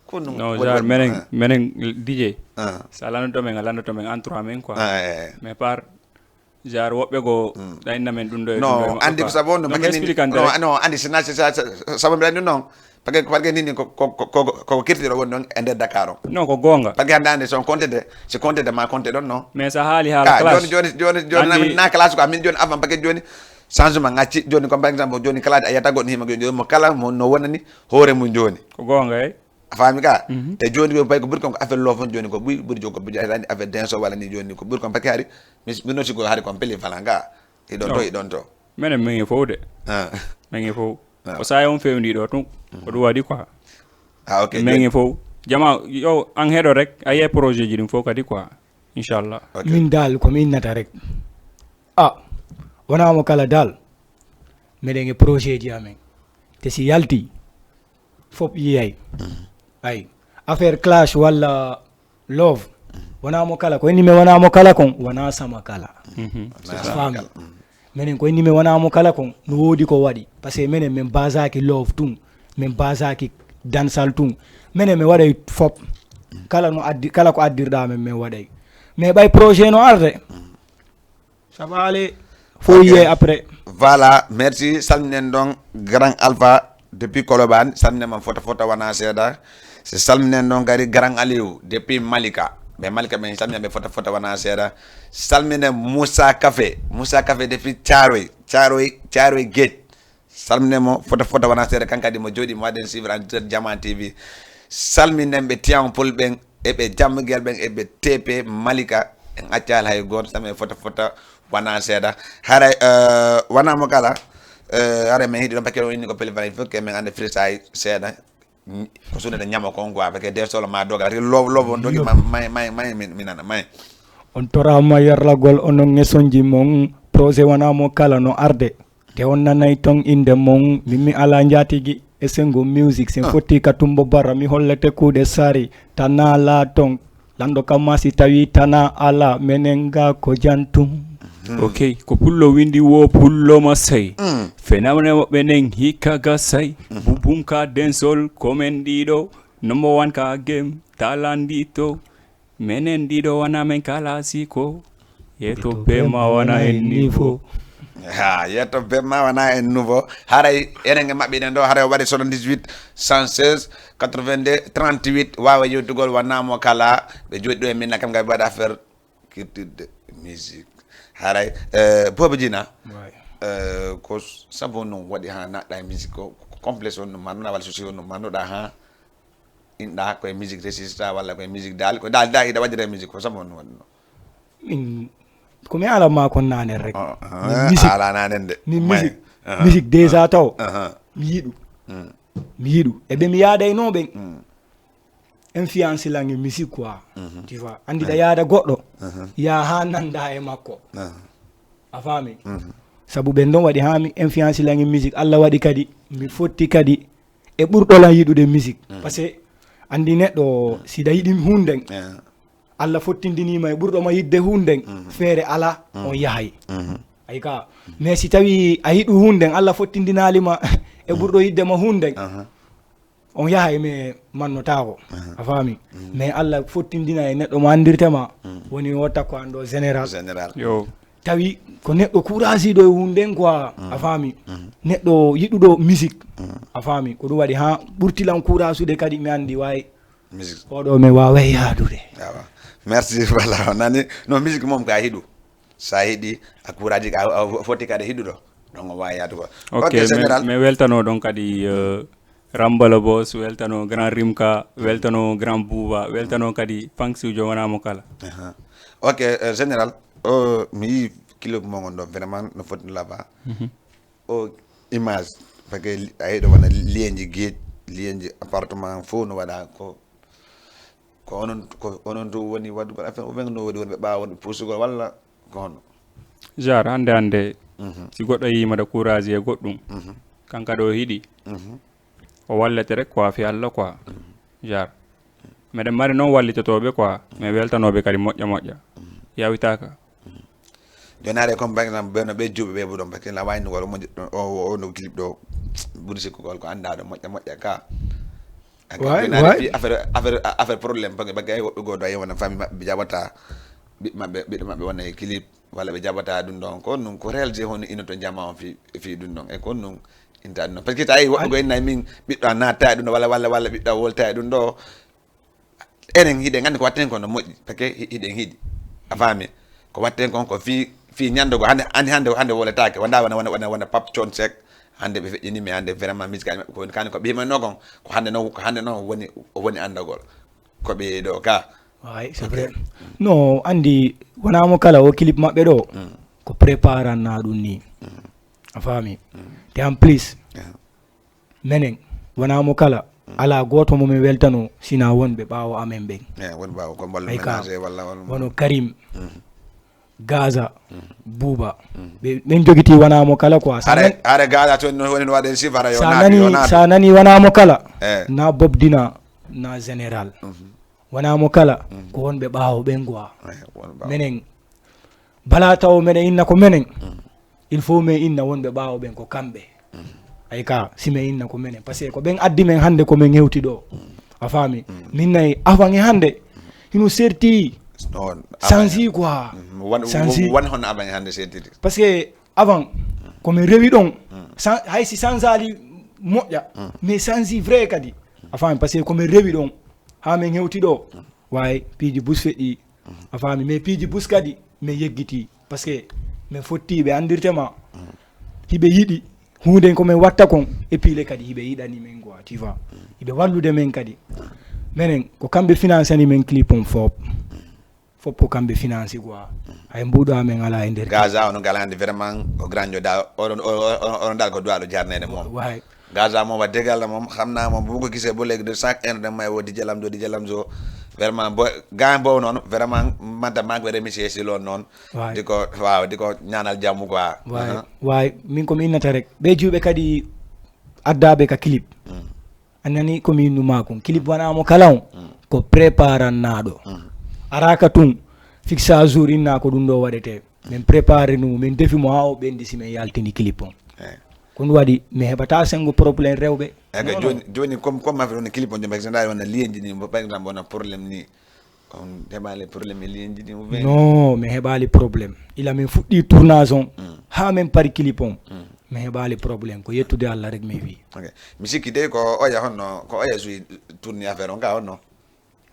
ko non Non, woni- genre, woni- menen, ah, menen D J. ah, Sa lanndo to men, a lanndo to men entre toi men quoi. ah, eh, eh. Mais par genre woɓɓe go ɗayna men ɗum ɗo e ɗum ɗo e Non, maɓɓe andi ko quoi. sabu on no Donc, paquet ni. expliquante Non, rek. non, andi sina sisa sabu mbiɗa anndi non. Paquet ko paquet ni ko ko ko ko ko kirtiɗo won non e nder Dakar on. Non, ko goonga. Paquet hannde andi son compte de, si compte de ma compte ɗon non. Mais sa haali haala Ah, classe. Joni joni joni joni Andi- na classe ko amin joni avant paquet joni changement ngacci joni comme par exemple joni classe a yiyata goɗɗo hima joni joni mo kala mo no wonani hoore mum joni. Ko goonga, eh? A faami ka? Mhm. Te joni ko pay ko ɓuri kon ko affaire love on joni ko ɓuri ɓuri jogo ɓuri andi affaire denso wala ni joni ko ɓuri kon paquet hari mi mi noti ko hari kon peli falan ka. Iɗon to Non. Iɗon to. Menen men e fof de. Ah. Men e fof. Ah. Ko sa on fewndi ɗo tun. Ko ɗum waɗi quoi. Ah, ok. Men Joni- e fof. Jama yo an heɗo rek. A yiyay projet ji ɗum fof kadi quoi. Inchallah. Ok. Min dal ko mi innata rek. Ah, wona mo kala dal. Meɗen e projet ji amen. Te si yalti, fop yiyay. Ay, affaire clash walla love. Wona mo kala ko inni mi wona mo kala kon wona sama kala. Mhm. A faami. Menen ko inni mi wona mo kala kon no woodi ko waɗi. Parce que menen min basaki love tun. Min basaki dansal tun. Menen mi waɗay fop. Kala no addi kala ko addirɗa men min waɗay. Mais ɓay projet no arde. Ça va aller. Faut Ok. Yiyay après. Voilà, merci. Salminen ɗon Grand Alpha depuis Colobane. Salminen man fota fota wona seeɗa. Si salminen ɗon kadi Grand Aliou depuis Malika. Ɓe Malika ɓen salminen ɓe fota fota wona seeɗa. Salminen Moussa Café. Moussa Café depuis Thiaroye. Thiaroye, Thiaroye Géej. Salminen mo fota fota wona seeɗa kan kadi mo jooɗi mo waɗen suivre en direct Jama T V. Salminen ɓe Tian Pol ɓen e ɓe Jammugel ɓen e ɓe T P Malika en accali hay goto salminen fota fota wona seeɗa. Haray eh, wona mo kala eh, haray men hiɗi ɗon paquet o inni ko peli valen fof ke men ande freestyle seeɗa. Ko sunede ñamo kon quoi parce que de solo ma doga parce que love love on dogi ma may may may min minana may. On torama yarlagol onon ngesonji mon. Projet wona mo kala no arde. Te on nanay ton inde mon. Min mi ala njatigi e sengo music sen fotti ka tumbo bara mi hollete kuuɗe sari tana la ton. Lanɗo kamma si tawi tana ala menen ga ko jantum. Ok, ko pullo windi wo pullo masay. Fenamne woɓɓe nen hikka gasay. Bubum ka densol komen ɗiɗo. Nombo wan ka gem talandito. Menen ɗiɗo wana men kala siko. Yeto be ma wana en niveau. Ha yetto be ma wona en nouveau haray enen e maɓɓe ɗen ɗo haray waɗi soixante-dix-huit cent seize quatre-vingt-deux trente-huit wawa yewtugol wona mo kala ɓe jooɗi ɗo e minna kam gay waɗa affaire kirtidde musique haray eh, booba jina eh, ko sabu noon waɗi ha naɗɗa e musique ko complexe on ɗum ma noon walla souci on ɗum ma noɗa ha inɗa koye musique résista walla koye musique dal ko dal dal hiɗa waɗira e musique ko sabu on ɗum waɗi noon Min ko mi ala ma kon nanen rek. Ah, Min ah, musique ala nanen de min May. musique Aha. musique déjà taw Aha. mi yiɗu Mm. mi yiɗu e ɓe mi yaadayno ɓen Mm. influence langue musique quoi tu vois andi ɗa yaada goɗɗo ya ha nanda e makko Aha. A faami? Mhm. Sabu ɓen ɗon waɗi haa mi influence langue musique. Allah waɗi kadi mi fotti kadi e ɓurɗo lan yiɗude musique. Parce que anndi neɗɗo si da yiɗi hunden, Eh, Allah fottindiniima e ɓurɗo ma yiɗde hunden, feere alaa on yahay. mhm. Ayi ka, mais si tawi a yiɗu hunden, Allah fottindinaali ma e ɓurɗo yiɗde ma hunden, Aha. on yahay mais mannotaako. A faami? Mais Allah fottindina e neɗɗo mo anndirte ma, woni o takko an ɗo général. Général. Yo. Tawi ko neɗɗo courageiɗo e hunden quoi. A faami? Neɗɗo yiɗuɗo musique. A faami? Ko ɗum waɗi haa ɓurti lan courageude kadi mi anndi wayi Musique. Oɗo mi waaway yaadude. Awa. Merci, voilà. Nani, no musique moom ka hiɗu. Sa hiɗi, a courage, a, a foti kadi hiɗuɗo. Donc, on wawi yaadu quoi. Ok, Ok, général. Mais weltano ɗon kadi euh, Rambala Boss, weltano Grand Rimka, weltano Grand Bouba, weltano kadi Fangsujo wona mo kala. Aha. Ok, euh, général, euh, mi yi clip mo ngon ɗo vraiment no foti no laba. O image, parce que li- a yiɗo wona lienji geej, lienji appartement fof no waɗa ko ko onon ko onon to woni waɗugol affaire ou bien no woni wonɓe ɓawa wonɓe puusugol walla ko honno? Genre hannde hannde Mhm. Si goɗɗo yii mbaɗa courage e goɗɗum, Mhm. kanka ɗo hiɗi, Mhm. o wallete rek quoi fi Allah quoi. Genre meɗen mari noon wallitotooɓe quoi, mais weltanooɓe kadi moƴƴa moƴƴa yawitaaka. Joni are comme par exemple ɓe no ɓe juuɓe ɓe ɓuɗon parce que la wayno wala moƴƴo o o no clip ɗo ɓuri sikkugol ko anndaɗo moƴƴa moƴƴa ka. Aka Waay, jooni aɗa waay. fi affaire affaire affaire problème, parce que ɓe gay woɓɓe goo ɗo, a yewna famille maɓɓe ɓe jaɓata ɓiɓɓe maɓɓe, ɓiɓɓe maɓɓe wona e clip, walla ɓe jaɓata ɗum ɗon. Ko ɗum ko réalité hono ino to jama on fi fi ɗum ɗon e ko ɗum inta ɗum ɗon, parce que tawi woɓɓe An- goo inna min ɓiɗɗo a natta e ɗum ɗo walla walla walla ɓiɗɗo a wolta e ɗum ɗo. Enen hiɗen anndi ko watten kon no moƴƴi, parce que hi- hiɗen hiɗi, a faami? Ko watten kon ko fii fii ñannde goo, hannde anndi hannde hannde woletaake, wonda wona wona wona wona Pape Thione Seck. Hannde ɓe feƴƴini mi hannde, vraiment, musique aji maɓɓe ko woni kani ko ɓe himanno kon, ko hannde noon ko hannde noon woni o woni anndagol ko ɓe ɗo ka. Waay, c'est vrai. No anndi wonaa mo kala o clip maɓɓe ɗo, ko préparant na ɗum ni, a faami? Te en plus, menen wonaa mo kala, alaa gooto mo min weltanoo, sinaa wonɓe ɓaawo amen ɓen. Eyi, won ɓaawo ko mballu Ay ka, ménager walla walla wano Karim, Gaza, Buuba. Ɓe ɓen jogitii wonaa mo kala quoi. Sa Hare nan- hare Gaza toon no woni waɗen sifara yo sa naati nani yo naatu. Sa nani wonaa mo kala, Eh. Na Bob Dina, na Général. Wonaa mo kala, ko wonɓe ɓaawo ɓen quoi. Eh, won ɓaawo. Menen bala taw meɗen inna ko menen, il faut men inna wonɓe ɓaawo ɓen ko kamɓe. Ay ka, si men inna ko menen, parce que ko ɓen addi men hannde ko men hewti ɗo, a faami? Min nayi avant e hannde hino serti. Sansi quoi. Sansi. Won hono avant e hannde sertiti, parce que avant ko min rewi ɗon, hay si sansali moƴƴa, mais sansi vrai kadi, a faami? Parce que ko min rewi ɗon haa min hewti ɗo. Waay, piiji bus feƴƴi, a faami? Mais piiji bus kadi min yeggitii, parce que min fotti ɓe anndirte ma, hiɓe yiɗi huunde ko min watta kon, e piile kadi hiɓe yiɗani min quoi, tu vois? Hiɓe wallude min kadi. Menen ko kamɓe finansani min clip on fop. Fop ko kamɓe finansi quoi. Hay mbuuɗo amen alaa e nder. Gaza ono galande vraiment ko grand joda oɗon oɗon dal ko duwaɗo jarnede moom. Waay. Gaza moom wax dëgg yàlla moom xam naa moom bu ma ko gisee ba léegi de chaque heure dem may woo di jëlam jo di jëlam jo. Vraiment bo gaañ boobu noonu vraiment man tam maa ngi koy remercier si loolu noonu. Waay. Di ko waaw di ko ñaanal jàmm quoi. Waay. Waay, min ko mi innata rek ɓe juuɓe kadi addaaɓe ka clip. A nani ko mi innu maa kon, clip wonaa mo kala on, ko préparant naaɗo. Araaka tun fixe à jour inna ko ɗum ɗo waɗetee. Min préparé nu min defi mo haa o ɓendi si min yaltini clip on. Ko ɗum waɗi mi heɓata sengo problème rewɓe. Ega joni joni comme comme mafi ɗon clip on jom par exemple wona lienji ni par exemple wona problème ni. On heɓaali problème e lienji ɗi ou bien? Non, mi heɓaali problème. Ila min fuɗɗi tournage on haa min pari clip on, mi heɓaali problème, ko yettude Allah rek mi wi. Ok. Mi sikki dey ko oya honno ko oya suwi tourni affaire on ka honno?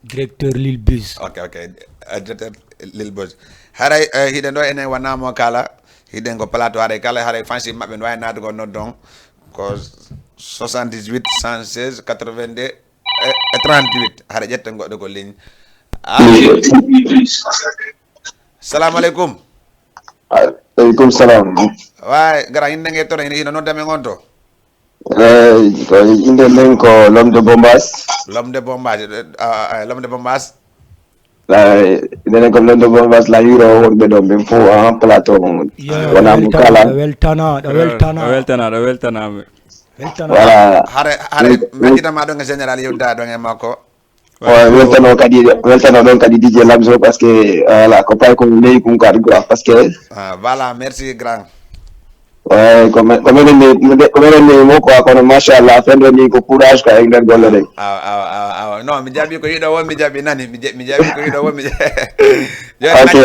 Directeur Lil Buzz. Ok, ok. Eh, directeur Lil Buzz. Haray eh, hiɗen ɗo enen wonamo kala hiɗen ko plateau haray kala haray fansi maɓɓe no wawi naatugol noddon ko soixante-dix-huit cent seize quatre-vingt-deux e trente-huit. Hara ƴetten goɗɗo ko ligne. Allo. Salamu aleykum. Aleykum salam. Way gara inde nge toon ina nodda men on to? Eyi ko inde nden ko L'homme de Bombas. L'homme de Bombas. L'homme de Bombas. Eyi inde nden ko L'homme de Bombas la yiro wonɓe ɗon ɓen fof en plateau. Wona mo kala. Weltana ɗa weltana ɗa weltana ɗa weltana. Voilà. Hare hare majjitama ɗon e général yewtida ɗon e makko. O weltano kadi weltano ɗon kadi DJ Lamzo parce que voilà ko pay ko ley kun kadi quoi parce que. Ah, voilà, merci grand. Eyi ko men ko menen ni ko menen ni mo quoi kono machallah fenɗo ni ko courage quoi e nder golle ɗen. Awa awa awa awa non mi jaabi ko yiɗo won mi jaabi nani mi jaabi ko yiɗo won mi. Ok.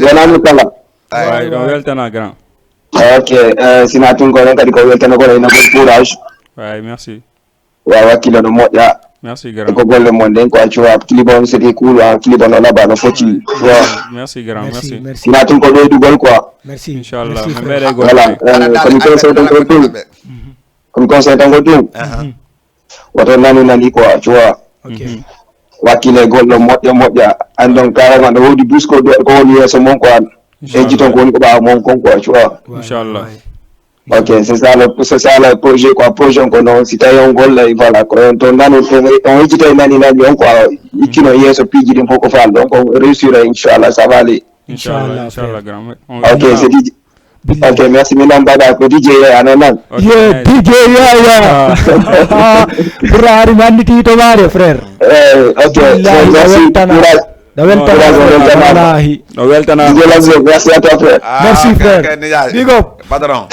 Wonami kala. Way ɗon weltana grand. Ok. Sina tun ko ɗon kadi ko weltano kono ina gol courage. Way merci. Wa wakkilo no moƴƴa. Merci grand. Ko golle mon ɗen ko accuwa clip on c'est cool wa clip on o laba no foti. Merci grand merci. Sina tun ko ɗoydugol quoi. Merci. Inchallah mi meeɗe golle. Voilà. Komi conseil tan ko ɗum. Komi conseil tan ko ɗum. Woto nanu nani quoi tu vois. Wakkile golle moƴƴa moƴƴa. Andon carrément no wodi bus ko ko woni yeeso mon quoi. Ejji ton ko woni ko ɓawa mon kon quoi tu vois. Inchallah. Ok, c'est ça le c'est ça le projet quoi projet on ko noon si tawi on gollay voilà ko on toon nani on yejjitay nani nani on quoi iccino yeeso piiji ɗin fof ko fal ɗon ko réussir inchallah ça va aller. Inchallah inchallah grand. Ok c'est dit. Ok merci mi noon mbaɗa ko DJ Yaya noon noon. Ye DJ Yaya. Pour ari mi annditi to maare frère. Ok merci courage. Ɗa weltana. Wallahi. Ɗo weltana. Merci frère. Big up. Patron.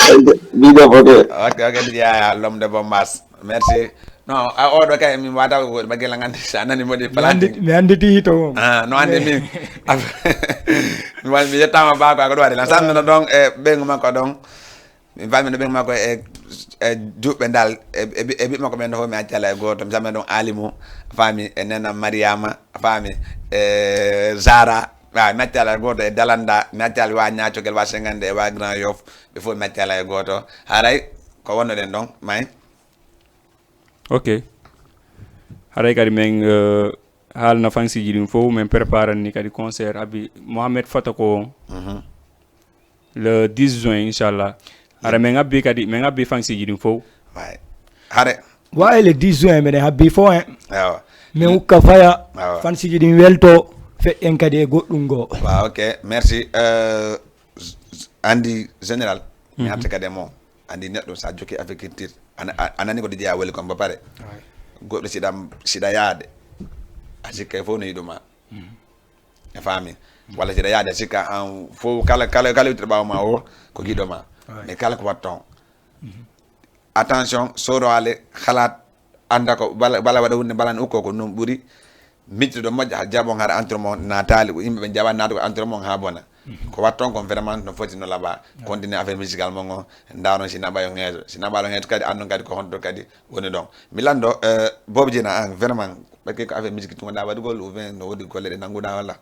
Big up, ok. Ok, ok, Yaya, l'homme de bombas. Merci. Non, a oɗo kay min wata ko ba gela ngandi sa nani modi Mi andi- mi anditi hito on. Ah, no ande min. Mi wal mi yettama ba ko ko do wadi la sanna don e bengu makko don. Mi fami no bengu makko e e juɓɓe dal e e bi- e bi makko men no mi accala e goto mi samme don alimu fami e nena mariama fami e zara. Ah, mi accala e goto e dalanda mi accala wa nyaaco gel wa sengande e wa grand yof be fo mi accala e goto haray ko wonno den don may. Ok. Haray kadi men eh, haalna fansiji ɗin fof men préparanni kadi concert abi mohamed fata ko on le dix juin inchallah. Hara men abbi kadi men abbi fansiji ɗin fof. Way hare Wawi le dix juin meɗen habbi fo en awa min ukka faya Awa. Fansiji ɗin welto feɗɗen kadi e goɗɗum goo. Wa ok merci. Euh, andi général mi arta kadi e mo andi neɗɗo sa jokki agriculture a nani ko dijeya weli kon ba pare. Goɗɗo siɗa siɗa yaade a sikka e fof no yiɗuma a faami walla siɗa yaade a sikka an fof kala kala kala wittude ɓawa ma o ko giɗo ma mais kala ko watton attention soro ale halat anda ko bala bala waɗa hunde balani ukko ko noon ɓuri miccuɗo moƴƴa ha jaɓon hara entraînement natali ko yimɓe ɓe jaɓa naata ko entraînement ha bona ko watton kon vraiment no foti no laɓa continue affaire musical mon o ndaron si naɓa yo ŋeeso si naɓa yo ŋeeso kadi andon kadi ko honto kadi woni ɗon mi lando bobo jina an vraiment ɓakke ko affaire musique tuma ɗa waɗugol ou bien no woodi golle ɗe nannguɗa walla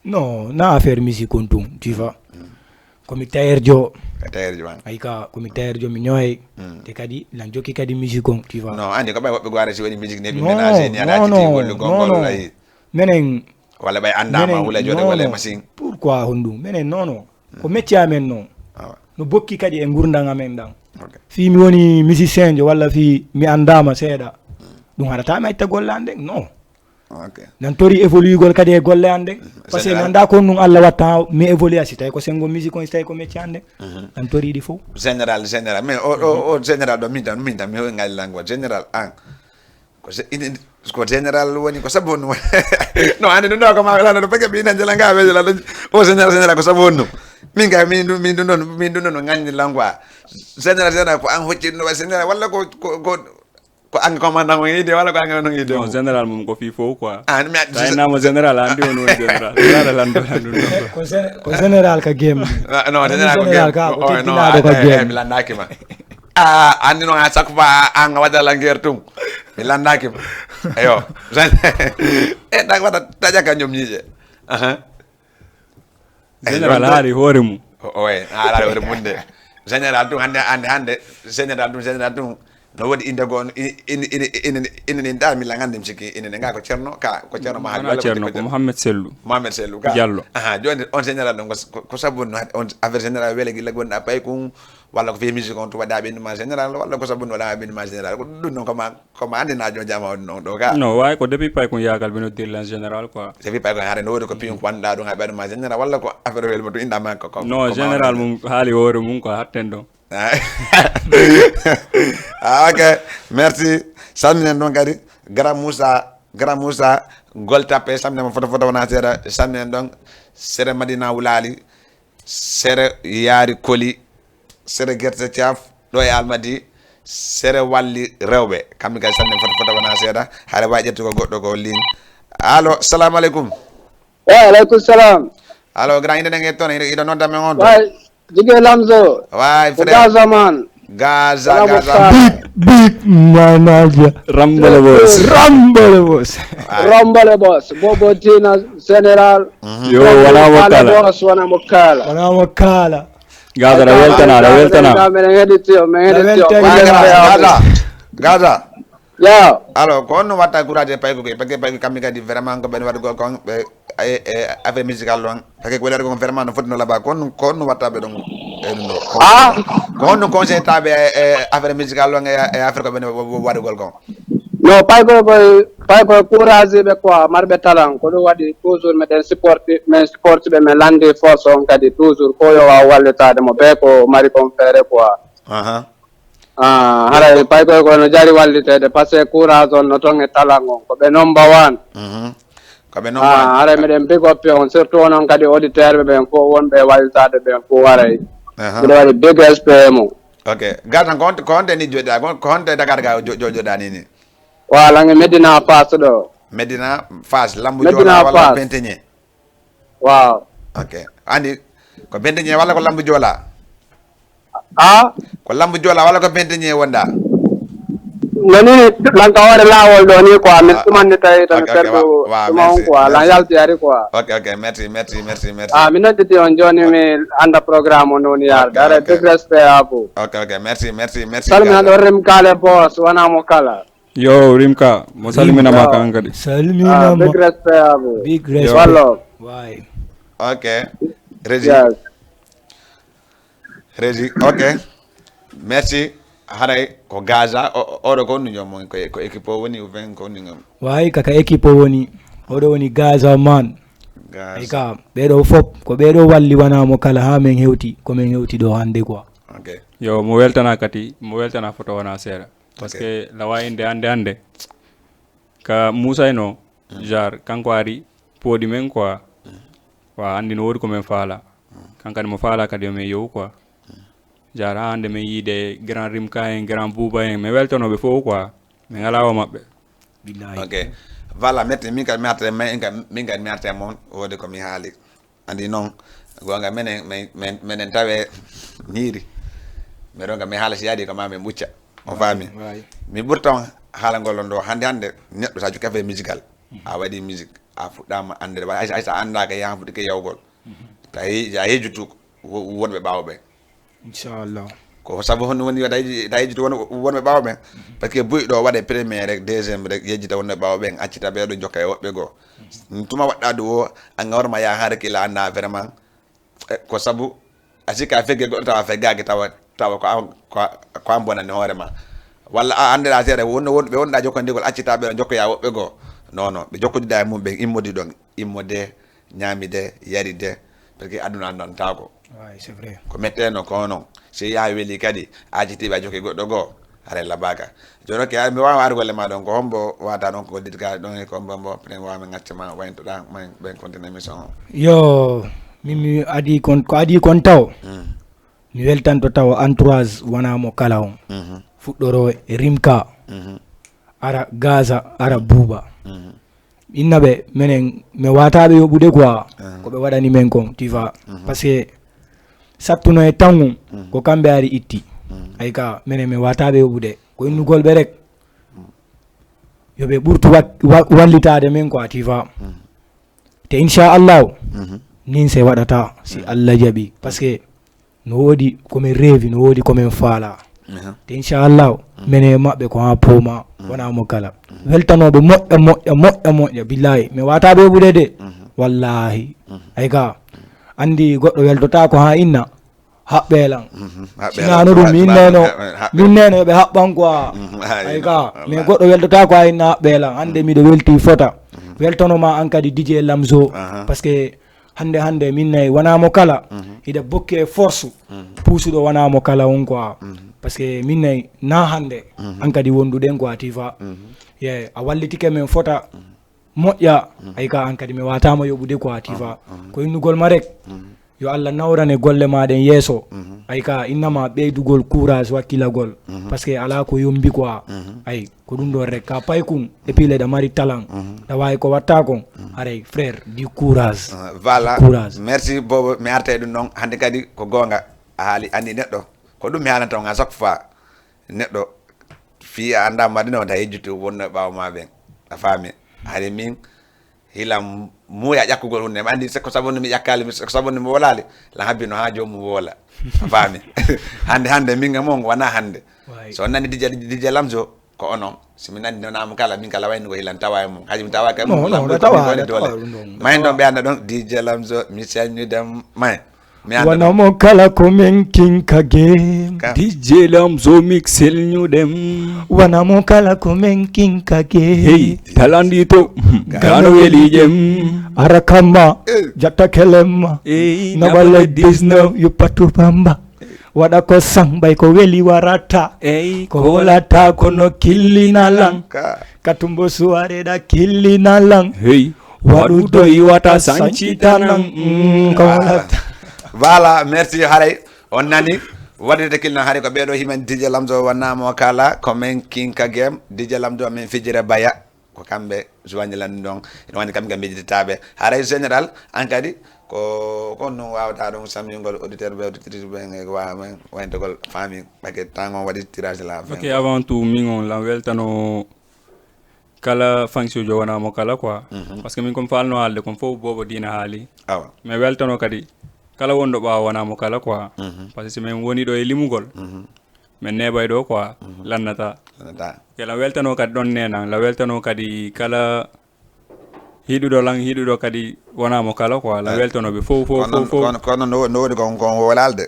Non, na affaire musique on tun tu vois. Komi tailleur jo e tailleur jo an ay ka komi tailleur jo mi ñoye te kadi lan jokki kadi musique on tu vois. Non andi ko ɓay woɓɓe gowara si waɗi musique neɓi Non, ménage ni a non, naati non, tingol non, gongol non. Ayi Menen walla ɓay andama menen- wula jode non, walla e non. Machine. Pourquoi honɗum menen non non ko métier amen non. Awa. No bokki kadi e gurdam amen ɗam. Ok. Fii mi woni musicien jo walla fii mi andama seeɗa. Ɗum haɗata mi acca golle an ɗen non. Ok. Nan tori évoluegol kadi e golle an ɗen. Parce que mi Général. Anda ko ɗum Allah watta mi évolue si tawi ko sengo musique on si tawi ko métier an ɗen. Nan tori ɗi fof. Général général mais o o o général ɗo min tan min tan mi hoy ngal langue général an ko se- ine- ko général woni ko sabu honno non ande ɗum ɗo ko ma lana ɗo pake ɓe inan jela nga ɓe jela o général général ko sabu honno min kay min ɗum min ɗum ɗon min ɗum ɗon no ganni langue a général général ko an hocci ɗum ɗo waɗi général walla ko ko ko ko an commandant on yiide walla ko an non yiide Non, général mum ko fii fof quoi. An mi Tawi namo général andi on woni général. Général an ɗo an ɗum ɗo. Ko gén- ko général ka game. Non, général ko Général game. ka ko Oh, teddinaaɗo non, ka eh, eh, game. Mi lanndaki ma. Ah, anndi noon à chaque fois an a waɗa la guerre tum. Mi lanndaki ma. Eyo. E ɗak waɗa taƴa ka ñom ñiiƴe. Aha. Général haali hoore mum. Oye, a haala hoore mum de. Général tum hannde hannde hannde général tum général tum no woodi innde goo ina ina ina ina ɗa mi langan nde mi sikki ina nde ga ko ceerno ka ko ceerno ma Wona ceerno ko Mouhamed Sellou. Mohamed Sellou ka Diallo. Aha, joni on général ɗon ko ko sabu no on affaire général wele gilla gonɗa pay kun walla ko fi musique on to waɗa ɓendu ma général walla ko sabu no waɗa ɓendu ma général ko ɗum ɗon koma koma andina jo jama on ɗon ɗo ka No wawi ko depuis pay kun yagal ɓe noddirlan général quoi. C'est fi pay ko hare no wodi ko piyun ko wanda ɗum ha ɓeɗu ma général walla ko affaire wel mo to inda ma ko ko No général mum haali hoore mum quoi hatten ɗon. Ah, ok, merci. Salminen ɗon kadi Grand Moussa, Grand Moussa Goltappe, salminen mo foto foto wona seeɗa. Salminen ɗon sere Madina Wulali, sere Yaari Koli, sere Gerte Caaf, ɗo e Almadi, sere Walli Rewɓe. Kamɓe kadi salminen foto foto wona seeɗa. Haɗa wawi ƴettugo goɗɗo ko lin. Allo, salamu aleykum. Wa aleykum salam. Allo, grand, inde nenge toon, iɗo nodda men on ɗo. Way, Jige Lamzo. Way, Ko frère. Gaza man. Gaza, Bravo, Gaza. Gaza. Big big manager. Rambole boss. Rambole boss. Rombole boss. Bobo Dina Général. Yo wona mo kala. Boss wona mo kala. Wona mo kala. Gaza da weltana da weltana. Men heɗiti o men heɗiti o. Weltana. Gaza, Gaza, Gaza. Yo. Alors, ko honno watta courage e payko koy, parce que payko kamɓe kadi vraiment ko ɓen waɗugol kon ɓe e e affaire musical ɗon. Parce que ko waɗata kon vraiment no foti no laaɓa kon ko honno watta ɓe ɗon e ɗum ɗo. Ah. Ko honno conseil taɓe e affaire musical ɗon e affaire ko ɓen waɗugol kon. No payko koy payko courage ɓe quoi marɓe talent ko ɗum waɗi toujours meɗen supporti men supporti ɓe men landi force on kadi toujours ko yo waw wallitade mo ɓe ko mari kon feere quoi. Aha. Ah, haray paykoy koy no jari wallitede parce que courage on no ton e talan on ko ɓe nomba wan. Mhm. Ko ɓe Ah, nomba. Haray meɗen big up on surtout onon kadi auditeur ɓe ɓen fof wonɓe e wallitade ɓen fof haray. Aha. Mbiɗa waɗi big respect mo. Ok. Gatan, ko honto, ko honto ni joɗɗa, ko, ko honto e Dakar ga jo-, jo-, joɗɗa ni ni? Wa lange Medina Fass ɗo. Medina Fass, Lambu Medina Jola walla Fass. Benteñe? Waaw. Ok. Andi, ko Benteñe walla ko Lambu Jola? Ah? Ko Lambu Jola walla ko Benteñe wonda? No ni, lan ka hoore laawol ɗo ni quoi, min Ah, tumanni tawi tan ok, ok, perdu wa-, wa, tuma on merci, quoi, lan merci. Yalti ari quoi. Ok, ok, merci, merci, merci, merci. Ah, mi nodditi on jooni, mi annda programme o noon Ok, yarde. Ara, ok. Big respect à vous. Ok, ok, merci, merci, merci, Salmi Gaza. Hande o Rimka le boss, wona mo kala. Yo, Rimka, mo salminama Rimka. Kan kadi. Ah, salminama. Big respect à vous. Big Yo. Respect. One love. Why? Ok. Régis. Yes. Régis, ok. Merci. Haray ko Gaza, o, o, oɗo ko woni joom mon, ko, ko équipe o woni, ou bien ko woni ngam? Wayi, kaka équipe o woni. Oɗo woni Gaza man. Gaza. Ay ka, ɓeɗo fop, ko ɓeɗo walli wona mo kala ha min hewti, ko min hewti ɗo hande quoi. Ok. Yo, mo weltana kadi, mo weltana foto wona seeɗa. Parce Ok. Que lawa inde hande hande. Ka Moussa eno, Mm. Genre, kanko ari, poodi men quoi. Mm. Wa andi no woodi ko men faala. Mm. Kan kadi mo faala kadi o men yewu quoi. Mm. Genre, ha hande men yiide grand Rimka en, grand Bouba en, men weltanoɓe fof quoi. Men ala o maɓɓe. Billahi. Ok. Voilà, merci, min kadi mi arta, min kadi, min kadi mi arta e mon, woodi ko mi haali. Andi noon, goonga menen, men, men, menen tawe ñiiri. Mais ɗon kam, mi haala si yaadi ko ma min ɓucca. On faami? Waay. Mi ɓurta on haalangol on ɗo hannde, hannde, neɗɗo sa jokki affaire musical, a waɗi musique, a fuɗɗaama annde, hay, hay sa anndaaka, yahan fuɗɗike yawgol. Mhm. Ta he-, a hejjutu wo-, wonɓe ɓaawo ɓe. Inchallah. Ko sabu honno woni tawa yejji-, tawa yejjiti won-, wonɓe ɓaawo ɓen? Parce que buy ɗo waɗe premier rek, deuxième rek, yejjita wonɓe ɓaawo ɓen, accita ɓe ɗo jokka e woɓɓe goo. Tuma waɗɗa ɗum o, a ngawrama ya hare kila annda vraiment. Eh, ko sabu, a sikka a fegge goɗɗo tawa a feggaki tawa, tawa ko an, ko a, ko an bonani hoore ma. Walla a anndeɗa seeɗa, wonno won-, ɓe wonɗa jokkondigol, accita ɓe ɗo jokkoya woɓɓe goo. Non, non, ɓe jokkodida e mum ɓen, immodi ɗon, immode, ñaamide, yaride, parce que aduna anndantaako. Waay, c'est vrai. Ko metteno ko noon. Si yaa weli kadi, a accitiiɓe a jokki goɗɗo goo, haray labaka. Jooni ok, mi waawa ar golle ma ɗon, ko hombo wata ɗon ko goddit ka ɗon e ko hombo mbo, après mi waawa mi ngacca ma, wayntoɗa, ma ɓen continue émission o. Yo, min mi adi kon, ko adi kon taw. Mm. Mi weltanto taw entourage wona mo kala on. Mhm. Fuɗɗoro e Rimka, Mhm. Ara Gaza, Ara Buuba. Mhm. Inna ɓe, menen, mi wataɓe yoɓude quoi, Ah. Ko ɓe waɗani men kon, tu vois. Mhm. Parce que sattuno e tangu, Mhm. Ko kamɓe ari itti. Mhm. Ay ka, menen, mi wataɓe yoɓude. Ko innugol ɓe rek. Mhm. Yo ɓe ɓurtu wa-, wa-, wallitade men quoi, tu vois. Mhm. Te inchallahu, Mhm. Nin se waɗata, si Mhm. Allah jaɓi. Parce que no woodi ko min reevi, no woodi ko min faala. Aha. Te inchallahu, Mhm. Menen e maɓɓe ko haa pooma, Mhm. Wona mo kala. Mhm. Weltanooɓe moƴƴa, moƴƴa, moƴƴa, moƴƴa, billahi. Mi wata ɓe ɓuuɗe de. Mhm. Wallahi. Mhm. Ay ka, anndi goɗɗo weltotaako haa inna, haɓɓe lan. Mhm. Haɓɓe Sinaa lan. No ɗum, Haɓɓe min lan. Neno, Haɓɓe. Min neno ɓe haɓɓan quoi. Mhm. Ay ka, mais goɗɗo weltotaako haa inna haɓɓe lan. Hannde miɗo welti fota. Mhm. Weltono ma an kadi D J Lamzo. Aha. Parce que hannde, hannde, min nayi, wona mo kala, Mhm. Hiɗa bokke e force, Mhm. Puusuɗo wona mo kala on quoi. Mhm. Parce que min nayi, na hannde, Mhm. An kadi wonduɗen quoi, tu vois. Mhm. Ye, a wallitike men fota, Mhm. Moƴƴa, Mhm. Ay ka an kadi mi watama yoɓude quoi, tu vois. Mhm. Ko innugol ma rek. Mhm. Yo Allah nawrane golle ma ɗen yeeso. Mhm. Ay ka innama ɓeydugol courage wakkilagol. Mhm. Parce que ala ko yombi quoi. Mhm. Ay, ko ɗum ɗon rek ka paykun, et puis leɗa mari talan. Mhm. Ɗa wawi ko watta kon. Mhm. Haray, frère, du courage. Ah, voilà. Du courage. Merci Bobo, mi arta e ɗum noon. Hannde kadi ko goonga. A haali, anndi neɗɗo. Ko ɗum mi haalanta on à chaque fois. Neɗɗo, fii a annda madina wonta yejjutu wonno e ɓaawo ma ɓen. A faami? Hari min, hila muuya ƴakkugol hunde. Mi anndi se ko sabu nde mi ƴakkaali, mi, se ko sabu nde mi wolaali, lan habbino haa joomum woola. A faami? Hannde, hannde, min e mon, wona hannde. Waay. So on nani D J, D J Lamzo, ko onon. Si mi nani noon am kala, min kala wayno ko hilan tawa e mum. Haji mi tawa kay mum, non, non, Lamzo tawa, ko mi woni tawa doole. Ɗum ɗon. Mayen ɗon ɓe annda ɗon, D J Lamzo, mi salmini ɗam, mayen. Mi annda wona ɗum. Mo kala ko men kinka game. Ka. D J Lamzo mixel ñuɗem. Wona mo kala ko men kinka game. Hey, talandi to. Gano weli jem. Ara kamba. Eh. Jatta kelemma. Hey, nabale dix-neuf, yu patu pamba. Waɗa ko sang, bay ko weli warata. Ey, ko wolata kono killina lan. Ka. Katumbo suwareɗa killina lan. Hey, waɗu doy wata sancita nan. Mm, ko wolata. Voilà, merci. Haray On nani, waɗirde kilna hari ko ɓeeɗo himen D J Lamzo wonaa mo kala, ko men kinka game, D J Lamzo men fijira baya, ko kamɓe suwañi lan ɗon, ina wani kamɓe mbejititaaɓe. Haray général, an kadi, ko, ko non wawata ɗon samyugol auditeur ɓe, auditrice ɓe, e ko wawa men, wayntogol famille, ɓake tango waɗi tirage la fin. Ok, avant tout, min on lan weltano kala fansujo wonaa mo kala quoi. Mhm. Parce que min kon falno haalde kon fof boobo diina haali. Awa. Mais weltano kadi kala wonɗo ɓaawo wonaa mo kala quoi. Mhm. Parce que si min woni ɗo e limugol, mhm, min neeɓay ɗo quoi. Mhm. Lannata. Lannata. Ok, la weltano kadi ɗon nenan, la weltano kadi kala hiɗuɗo lan, hiɗuɗo kadi wonaa mo kala quoi. La, eh, weltano ɓe fof, fof, kono, fof, fof. Kono, kono no, no woodi kon, kon wolaalde.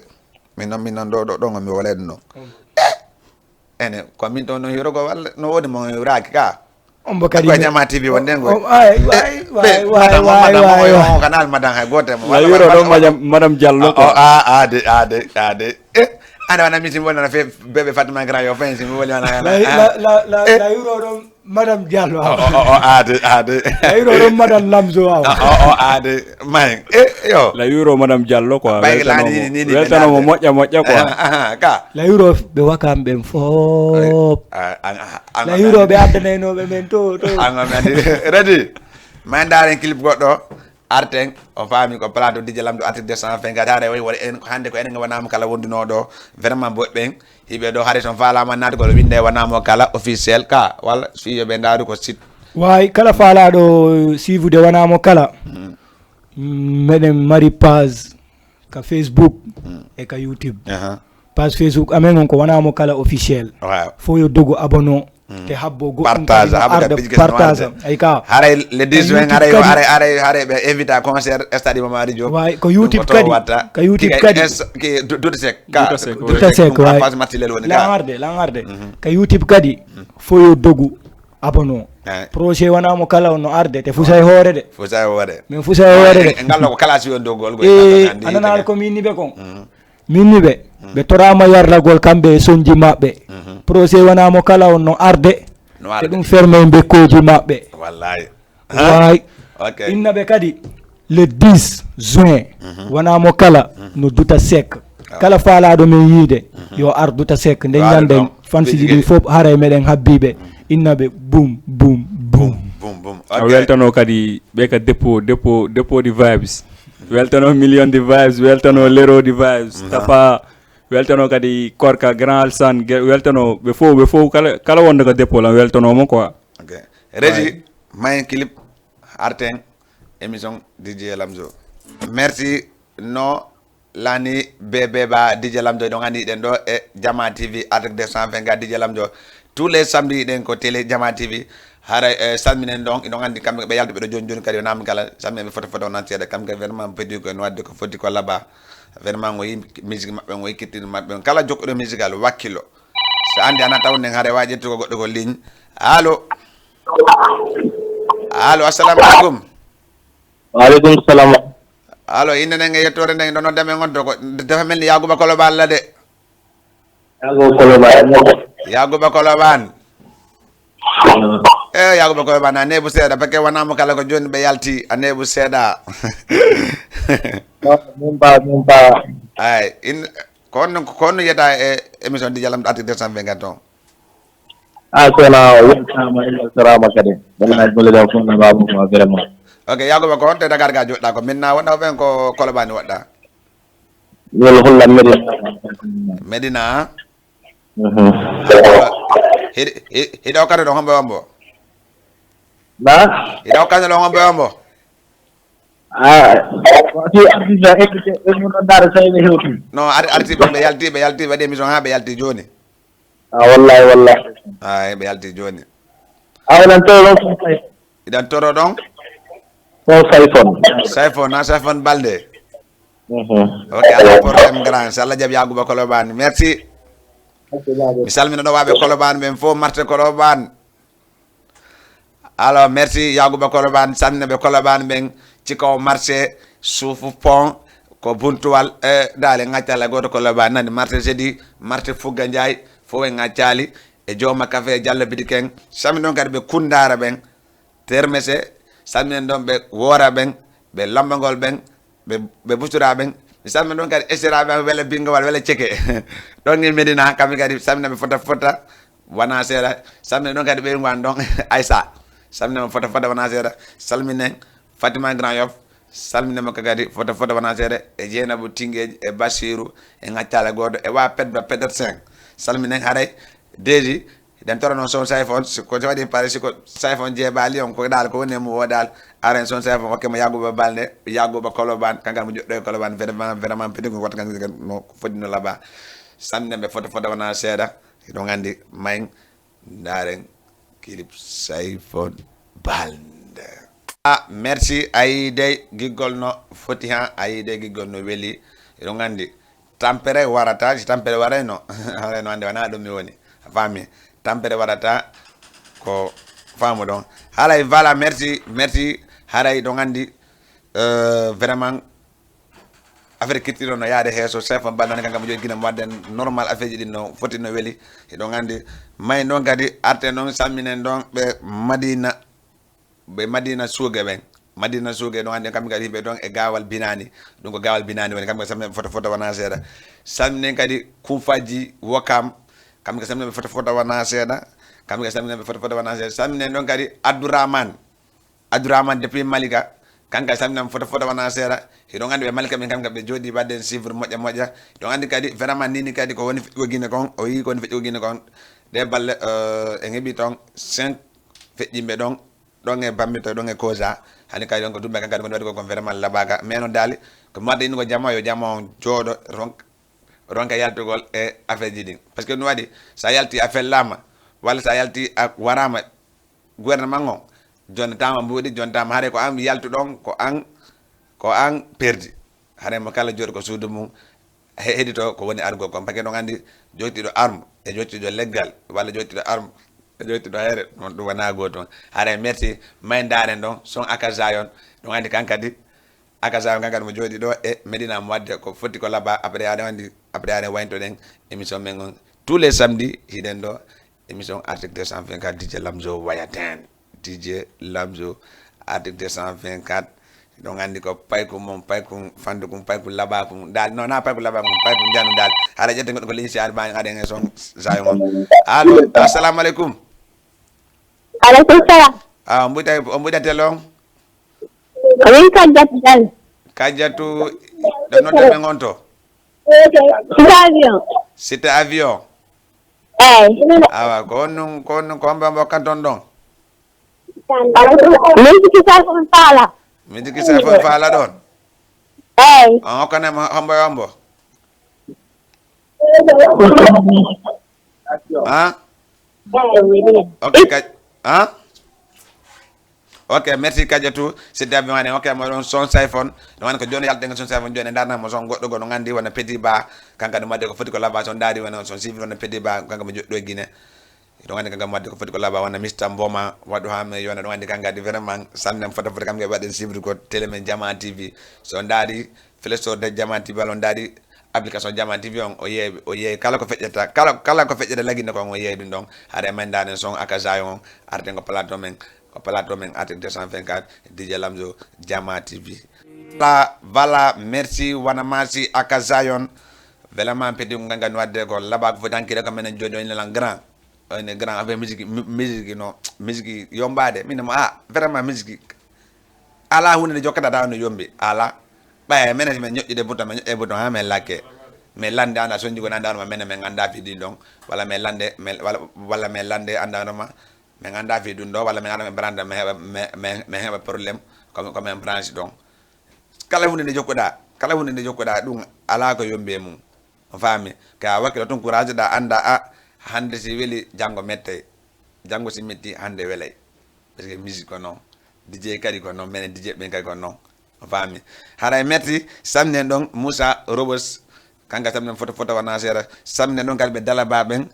Min noon, min noon ɗo, ɗo, ɗo mi wolay ɗum noon. Mm. Eh! Ene, ko min toon no hirogo walla no woodi mo raaki ka? On mbo kadi ko ɓe Jama T V wonde ngo. O, ay, ay, ɓe, ay, madame, ay, madame, ay, o, ay. O kanal madame hay goto mo. La walla, yuro walla, ɗon walla. Madame, madame Diallo ko. O, a, a, de, a, de, a, de. Eh, ana wana mi simbo na fe bébé Fatima Grand yo fen simbo wala na. La, la, la, la, eh. La yuro ɗon madame Diallo. O, o, o, o, a, de, a, de. La yuro ɗon madame Lamzo aw. O, o, o, a, de. Mayen. Eh, yo. La yuro madame Diallo quoi. Bayke la ni, ni, ni, weltano mo moƴƴa moƴƴa quoi. Aha, aha, ka. La yuro ɓe wakam ɓen fof. La yuro ɓe addanaynoɓe men to, to. An, an, an, ready? Ma en ndaaren clip goɗɗo. Arten, o faami ko plateau D J Lamdo article deux cent vingt-quatre. Hare wayi wala en, hande ko enen wonaa mo kala wonduno ɗo. Vraiment bo ɓen. Hiɓe ɗo hari son faalama naatugol winde wonaa mo kala officiel ka, walla si yo ɓe ndaaru ko site. Waay, kala faalaaɗo siifude wonaa mo kala. Mm. Mm, meɗen mari page ka Facebook, mm, e ka YouTube. Aha. Page Facebook amen on ko wonaa mo kala officiel. Waaw. Fof yo dogu abonné. Mm. Te habbo goɗɗum partage, kadi no habbo arda ka page partage. Ay ka. Haray le dix juin, haray, haray, haray, haray ɓe invite à concert Stade Iba Mar Diop. Waay, ko YouTube kadi. Ka YouTube kadi. Ki Duta Seck. Ka, Duta Seck, Duta Seck, waay. Face Matilel woni ka. Lan arde, lan arde. Mhm. Ka YouTube kadi, mm, fof yo dogu abonné. Ay. Projet wonaa mo kala on no arde, te fusay hoore de. Fusay hoore. Min fusay hoore de. Ngal ko kala si on dogol go. Eh, anana ko min ni ɓe kon. Mhm. Min ni ɓe, mm, ɓe toraama yarlagol kamɓe e sonji maɓɓe. Mhm. Projet wonaa mo kala on no arde. No arde. Te ɗum ferme e mbekkooji maɓɓe. Wallahi. Waay. Ok. Inna ɓe kadi, le dix juin, mhm, wonaa mo kala, mhm, no Duta Seck. Ah. Kala faalaaɗo men yiide, mhm, yo ar Duta Seck. Nde ñanden fansiji ɗin fof, haray meɗen habbiiɓe. Mhm. Inna ɓe, bum, bum, bum. Bum, bum, bum. A weltano kadi ɓe ka dépôt, dépôt, dépôt di vibes. Weltano Million di vibes, weltano Lero di vibes. Mhm. Tafa, weltano kadi Korka, Grand Alsan, ge-, weltano ɓe fof, ɓe fof, kala, kala wonde ko dépôt lan weltano mo quoi. Ok. Reji, waay. Mayen clip, arten, émission D J Lamzo. Merci, no, lani, bébé ba, D J Lamzo, ɗon andi ɗen ɗo, e Jama T V, article deux cent vingt-quatre, D J Lamzo. Tous les samedis ɗen ko télé Jama T V. Haray, eh, salminen ɗon, iɗon andi kamɓe ɓe yaltuɓe ɗo joni joni kadi o namdi kala, salminen ɓe foto foto nan seeɗa, kamɓe vraiment pedi ko no wadde ko foti ko laba. Vraiment ngo yi musique maɓɓe, ngo yi kittin maɓɓe. Kala jokkuɗo musical wakkilo. Sa andi ana taw nden haray wa ƴettugo goɗɗo ko ligne. Allo. Allo, assalamu alaikum. Wa alaikum salam. Allo, inde nden e yettore nden, ɗo nodda men on to ko, defa mel ni Yakuba Koloba Allah de. Yakuba Koloba. Yakuba Koloban. Mm. Eh, Yakuba Koloban, a neeɓu seeɗa, parce que wonaa mo kala ko jooni ɓe yalti, a neeɓu seeɗa. Non, min ba, min ba. Ay, in, ko honno, ko honno yiyata e émission D J Lamdo article deux cent vingt-quatre on? Ah, kono weltama, en weltorama kadi. Wallahi, golle ɗe fof no mbaɗa mo vraiment. Ok, Yakuba, ko honto e Dakar ga joɗɗa ko? Minna wonɗa ɓen ko Kolobani woɗɗa? Wol hollan Medina. Medina? Mhm. Hiɗa, hiɗa, hiɗa hokkata ɗon hombo e hombo? Na? Hiɗa hokkata ɗon hombo e hombo? Ah, si artiste invité, e mun ɗon daara so ene hewti. Non, ar-, arti ɓe, ɓe yalti, ɓe yalti, waɗi émission ha ɓe yalti joni. Ah, wallahi, wallahi. Ah, ɓe yalti joni. Ah, onon to ɗon. Iɗan toro ɗon? Ko Sayfon. Sayfon, na Sayfon Balde. Mhm. Ok, ala problème grand. Si Allah jaɓi Yakuba Kolobani. Merci. Ok, jaajëf. Mi salmina ɗo waɓe Kolobani ɓen fof, marché Kolobani. Alors, merci Yakuba Kolobani, salmina ɓe Kolobani ɓen, Cikaw marché, Suufu Pont, ko Buntuwal, e Daale Ŋaccala goto Kolobani, nani marché jeudi, marché Fugga Ndiaye, fof en ŋaccali, e Jooma Café, Diallo Bidiken, salmina ɗon kadi ɓe Kundara ɓen, Termese, salminen ɗon ɓe Woora ɓen, ɓe Lambagol ɓen, ɓe, ɓe Busura ɓen, Mi salmina ɗon kadi esiraaɓe am, wela Bingowal, wela Ceke. Ɗon e Medina, kamɓe kadi salmina ɓe fota fota, wona seeɗa. Salmina ɗon kadi ɓeyngu an ɗon, Aissa. Salmina mo fota fota, wona seeɗa. Salminen Fatima Grand Yoff. Salmina mo kadi fota fota, wona seeɗa. E Jeynabou Tinguédie, e Bassirou, e Ŋaccala Gooto, e wa Pedba Petersen. Salminen haray, Deji, den toro noon son Sayfon, si ko waɗi pare, si ko Sayfon jeebaali on, ko dal ko woni e mum o dal, aren son Sayfon, okke mo Yaguba Balde, Yaguba Koloban, kangal mo joɗɗo e Koloban, vraiment, vraiment, petit ko wata kan no foti no laba. Samne ɓe fota fota wona seeɗa, hiɗon anndi mayen, ndaren clip Sayfon Balde. Ah, merci, ayi dey giggol no foti ha, ayi dey giggol no weli, hiɗon anndi. Tampere warata, si tampere warayno, warayno hannde wona ɗum mi woni. A faami? Tampere warata ko faamu ɗon. Haray, voilà, merci, merci. Haray ɗon anndi, euh, vraiment, affaire culture no yaade heeso, chef on banndane kanka mo jogi Guinée mo wadden normal, affaire ji ɗin no foti no weli. Hiɗon anndi, may ɗon kadi, arte noon, salminen ɗon ɓe Madina. Ɓe Madina Suuge ɓen. Madina Suuge ɗon anndi kamɓe kadi yimɓe ɗon e Gaawal Binaani. Ɗum ko Gaawal Binaani woni kamɓe salmina ɓe fota fota wona seeɗa. Salminen kadi Kumfaji Wokam. Kamɓe kadi salmina ɓe fota fota wona seeɗa. Kamɓe kadi salmina ɓe fota fota wona seeɗa. Salminen ɗon kadi Abdourahmane. Abdourahmane depuis Malika. Kanka salmina ɓe fota fota wona seeɗa. Hiɗon anndi ɓe Malika ɓen kamɓe ɓe jooɗi wadden suivre moƴƴa moƴƴa. Hiɗon anndi kadi vraiment nini kadi ko woni feƴƴugo Guinée kon. O yii ko woni feƴƴugo Guinée kon. Ɗe balle, euh, en heɓi ton cinq feƴƴimɓe ɗon. Ɗon e Bambito, ɗon e Kosa, hani kadi ɗon ko Dumbe kan kadi ko waɗi ko kon vraiment laɓaaka. Mais noon daali, ko mi wadde innugo jama, yo jama on jooɗo, ronk-, ronka yaltugol e affaire ji ɗin. Parce que no waɗi, so a yalti a fellaama, walla so a yalti a waraama gouvernement on, jonnataama mbuuɗi, jonnataama haray ko an yaltuɗon, ko an, ko an perdi. Haray mo kala jooɗi ko suudu mum, he-, heɗito ko woni argo kon. Parce que ɗon anndi joytiiɗo arme e joytiiɗo leggal, walla joytiiɗo arme e joytiiɗo hayre, ɗum, ɗum wonaa gootum. Haray merci, may ndaaren ɗon, son Aka Zion, ɗum anndi kan kadi, Aka Zion kan kadi mo jooɗi ɗo e Medina mo wadde ko foti ko laba, après aɗa anndi, après aɗa wayntoɗen émission men on. Tous les samedis, hiɗen ɗo, émission Arctic deux cent vingt-quatre, D J Lamzo Wayaten. D J Lamzo, Arctic deux cent vingt-quatre. Ɗon anndi ko paykum mon, paykum fandukum, paykum labakum. Dal, non, na paykum labakum, paykum janu dal. Haɗa ƴette goɗɗo ko liñi si aɗa mbawi ngaɗen e son Zion on. Allo, assalamu aleykum. Aleykum salam. Ah, on mbuyta, on mbuyta tel on? Min Kajjatu Jang. Kajjatu, ɗo nodda men on to? Cité Avion. Cité Avion. Eyi. Awa, ko on nun, ko on nun, ko hombo hombo kan ton ɗon? Min jiki sa ko faala. Min jiki sa ko faala ɗon? Eyi. On hokkane mo hombo e hombo? Ha? Eyi, wi ɗi. Ok, ka-, ha? Ok, merci Kadiatou. Sidde Abdou Mane, ok, mo ɗon son Sayfon. Ɗum woni ko jooni yalten son Sayfon jooni, ndarna mo son goɗɗo gono ngandi wona Petit Ba. Kanka ɗum wadde ko foti ko laba son ndaari wona son civil wona Petit Ba, kanka mo joɗɗo e Guinée. Ɗum woni kanka mo wadde ko foti ko laba wona Mister Mboma, waɗu ha mi yona ɗum woni kanka di vraiment samedi am fota fota kam ke waɗen suivre ko télé men Jama T V. So ndaari Play Store de Jama T V walla on ndaari application Jama T V on, o yeeɓi, o yeeɓi kala ko feƴƴata, kala, kala ko feƴƴata lagine ko on, o yeeɓi ɗum ɗon. Haɗa e men ndaaren son Aka Zion on, arten ko plateau men, ko plateau men Arctic deux cent vingt-quatre, D J Lamzo, Jama T V. Voilà, voilà, merci, wana merci, Aka Zion. Vraiment, petit, ko gangan wadde ko laba ko foti hankide ko menen joni o ina lan grand. O ina grand affaire musique, mu-, musique no, musique yombade. Min mo, ah, vraiment musique. Ala hunde nde jokkata taw no yombi. Ala. Ɓaya, menen si men ñoƴƴude bouton, men ñoƴƴe bouton, ha men lakke. Men lande anda sonji ko nanda ma menen men anda fi ɗin ɗon. Walla men lande, men, walla, walla men lande anda no ma. Men anda fi ɗum ɗo, walla men anda men branda, men heɓa, men, men, men heɓa problème. Ko, ko men branche ɗon. Kala hunde nde jokkuɗa, kala hunde nde jokkuɗa, ɗum ala ko yombi e mum. On faami? Ka wakkilo tun courage ɗa anda a, hande si weli, jango mettay. Jango si metti, hande welay. Parce que musique ko non. D J kadi ko non, menen D J ɓen kadi ko non. On faami? Haray metti, samnen ɗon Moussa Robos, kanka samnen foto foto wana seeɗa, samnen ɗon kadi ɓe Dalaba ɓen,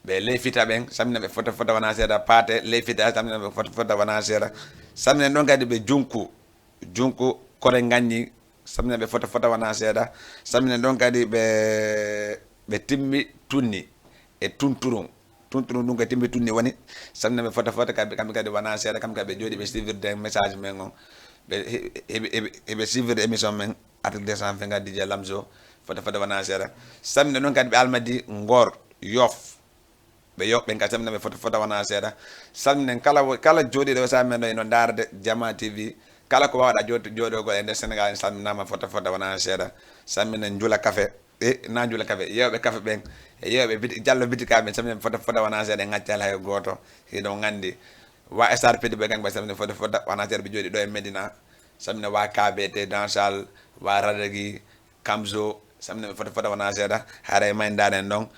ɓe Ley Fita ɓen, samnen ɓe foto foto wana seeɗa, Paate Ley Fita, samnen ɓe foto foto wana seeɗa, samnen ɗon kadi ɓe Junku, Junku Kore Ngaññi, samnen ɓe foto foto wana seeɗa, samnen ɗon kadi ɓe, ɓe Timmi Tunni e Tunturun. Tunturun ɗum ko Timmi Tunni woni. Samnen ɓe foto foto kamɓe, kamɓe kadi wana seeɗa, kamɓe kadi ɓe jooɗi ɓe suivirde message men on. ɓe heɓe suivre émission men, article deux cent vingt-quatre, DJ Lamzo, fota fota wona seeɗa. Samina noon kadi ɓe Almadi, Ngor, Yoff, ɓe Yoff ɓen kadi samina ɓe fota fota wona seeɗa. Saminen kala kala jooɗiiɗo o saamen ɗo eno ndaarde Jama T V, kala ko waawɗa jooɗoygol e nder Sénégal en samminaama fota fota wona seeɗa. Saminen Njula Kafe, e na Njula Kafe, yeewɓe kafe ɓen, e yeewɓe Jallo Bitika ɓen samina ɓe fota fota wona seeɗa, en ngaccaali hay gooto. Hiɗon nganndi wa Star Pedi Boy, kanko samina fota fota wona seeɗa, ɓe jooɗi ɗo e Medina. Samina wa K B T Dansal, wa Radagi, Kamzo, samina ɓe fota fota wona seeɗa. Haray may ndaaren ɗon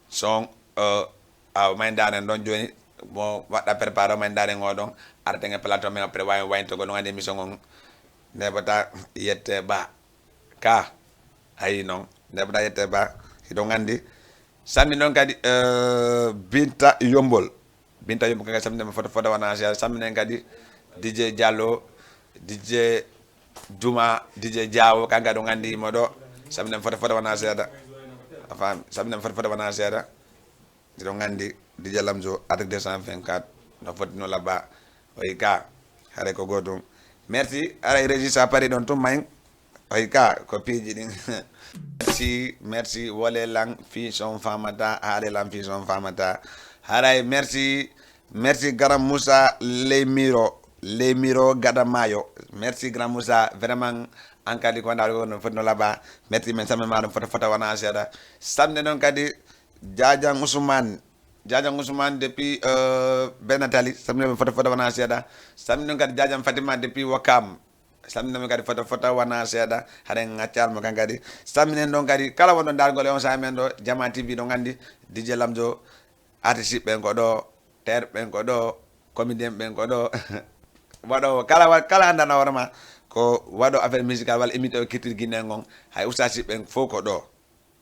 son, aw may ndaaren ɗon jooni, mo waɗɗa préparé o may ndaaren o ɗon, arten e plateau men après wawi wayntogol, no nganndi émission on neɓata yette ba ka. Ayi noon, neɓata yette ba, hiɗon nganndi. Sammi noon kadi, eh, Binta Yombol. Binta Yombol kadi sammi noon fota fota wona seeɗa. Sammi noon kadi D J Diallo, D J Juma, D J Diawo, kanka ɗo nganndi mo ɗo. Sammi noon fota fota wona seeɗa. A faami? Sammi noon fota fota wona seeɗa. Hiɗon nganndi D J Lamzo, article deux cent vingt-quatre, no foti no labba. Oyi ka, haray ko gootum. Merci, haray Régis a pari ɗon tun mayin. Oyi ka, ko piiji ɗin. Merci, merci, wole lan fii son famata, haale lan fii son famata. Haray merci, merci Garam Moussa Leymiro, Leymiro Gada Mayo. Merci Garam Moussa, vraiment, an kadi ko wondaade ko no foti no labba. Merci, men sammi ma ɗum fota fota wona seeɗa. Samde noon kadi, Jajan Ousmane, Jajan Ousmane depuis, euh, Benatali, sammi noon fota fota wona seeɗa. Sammi noon kadi Jajan Fatima depuis Wakam. Sammi noon kadi fota fota wona seeɗa. Haɗen ngaccal mo kan kadi. Sammi noon kadi kala wonɗo dargol e on saamen ɗo, Jama T V ɗo nganndi, D J Lamzo, artiste ɓen ko ɗo, ter ɓen ko ɗo, comédien ɓen ko ɗo. Waɗoowo kala wa-, kala anndana hoore ma ko waɗo affaire musical walla imite o kirtir Guinée ngon, hay ustaasi ɓen fof ko ɗo.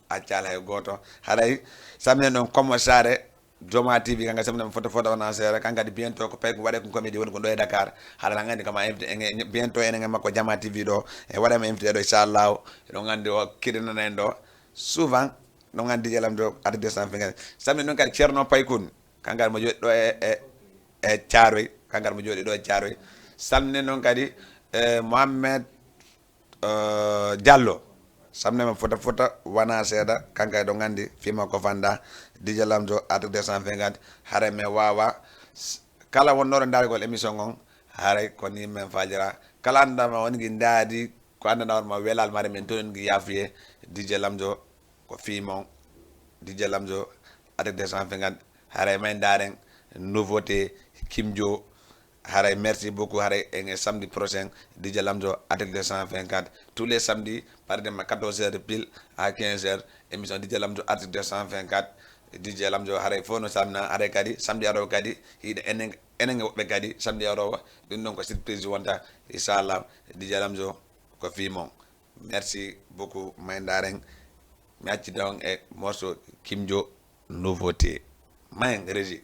Accal hay gooto. Haray saminen ɗon Komo Saare, Joma T V, kanka saminen fota fota wona seeɗa, kanka kadi bientôt ko pay ko waɗe ko comédie woni ko ɗo e Dakar. Haɗa lan anndi kama invité en, bientôt enen e makko Jama T V ɗo, e waɗama invité ɗo, inchallahu. Eɗon anndi o kirinana en ɗo souvent, ɗon anndi D J Lamzo, article deux cent vingt. Saminen ɗon kadi Ceerno Paykun, kanka mo jooɗi ɗo e, e, e Caaroy, kanka mo jooɗi ɗo e Caaroy. Saminen noon kadi, eh, Mohamed eh, Diallo, samne ma fota fota wona seeɗa, kanka eɗon nganndi fima ko fanda, D J Lamzo, article deux cent vingt-quatre, haray men waawa, s-, kala wonnooɗo ndaargol émission on, haray ko ni men faalira. Kala anndama woni gi ndaadi, ko anndana hoore ma welal mare men toon gi yaafuye, D J Lamzo, ko fii mon, D J Lamzo, article deux cent vingt-quatre, haray may ndaaren nouveauté, Kimjo, haray merci beaucoup, haray en e samedi prochain, D J Lamzo, article deux cent vingt-quatre, tous les samedis, par exemple, quatorze heures pile à quinze heures, émission D J Lamzo, article deux cent vingt-quatre, D J Lamzo, haray fof no samna, haray kadi samedi aroowo kadi, hiɗa enen, enen e woɓɓe kadi, samedi aroowo, ɗum ɗon ko surprise wonta, inchallah, D J Lamzo, ko fii mon. Merci beaucoup, may ndaaren, mi accita on e morceau Kimjo nouveauté. May en, Régie.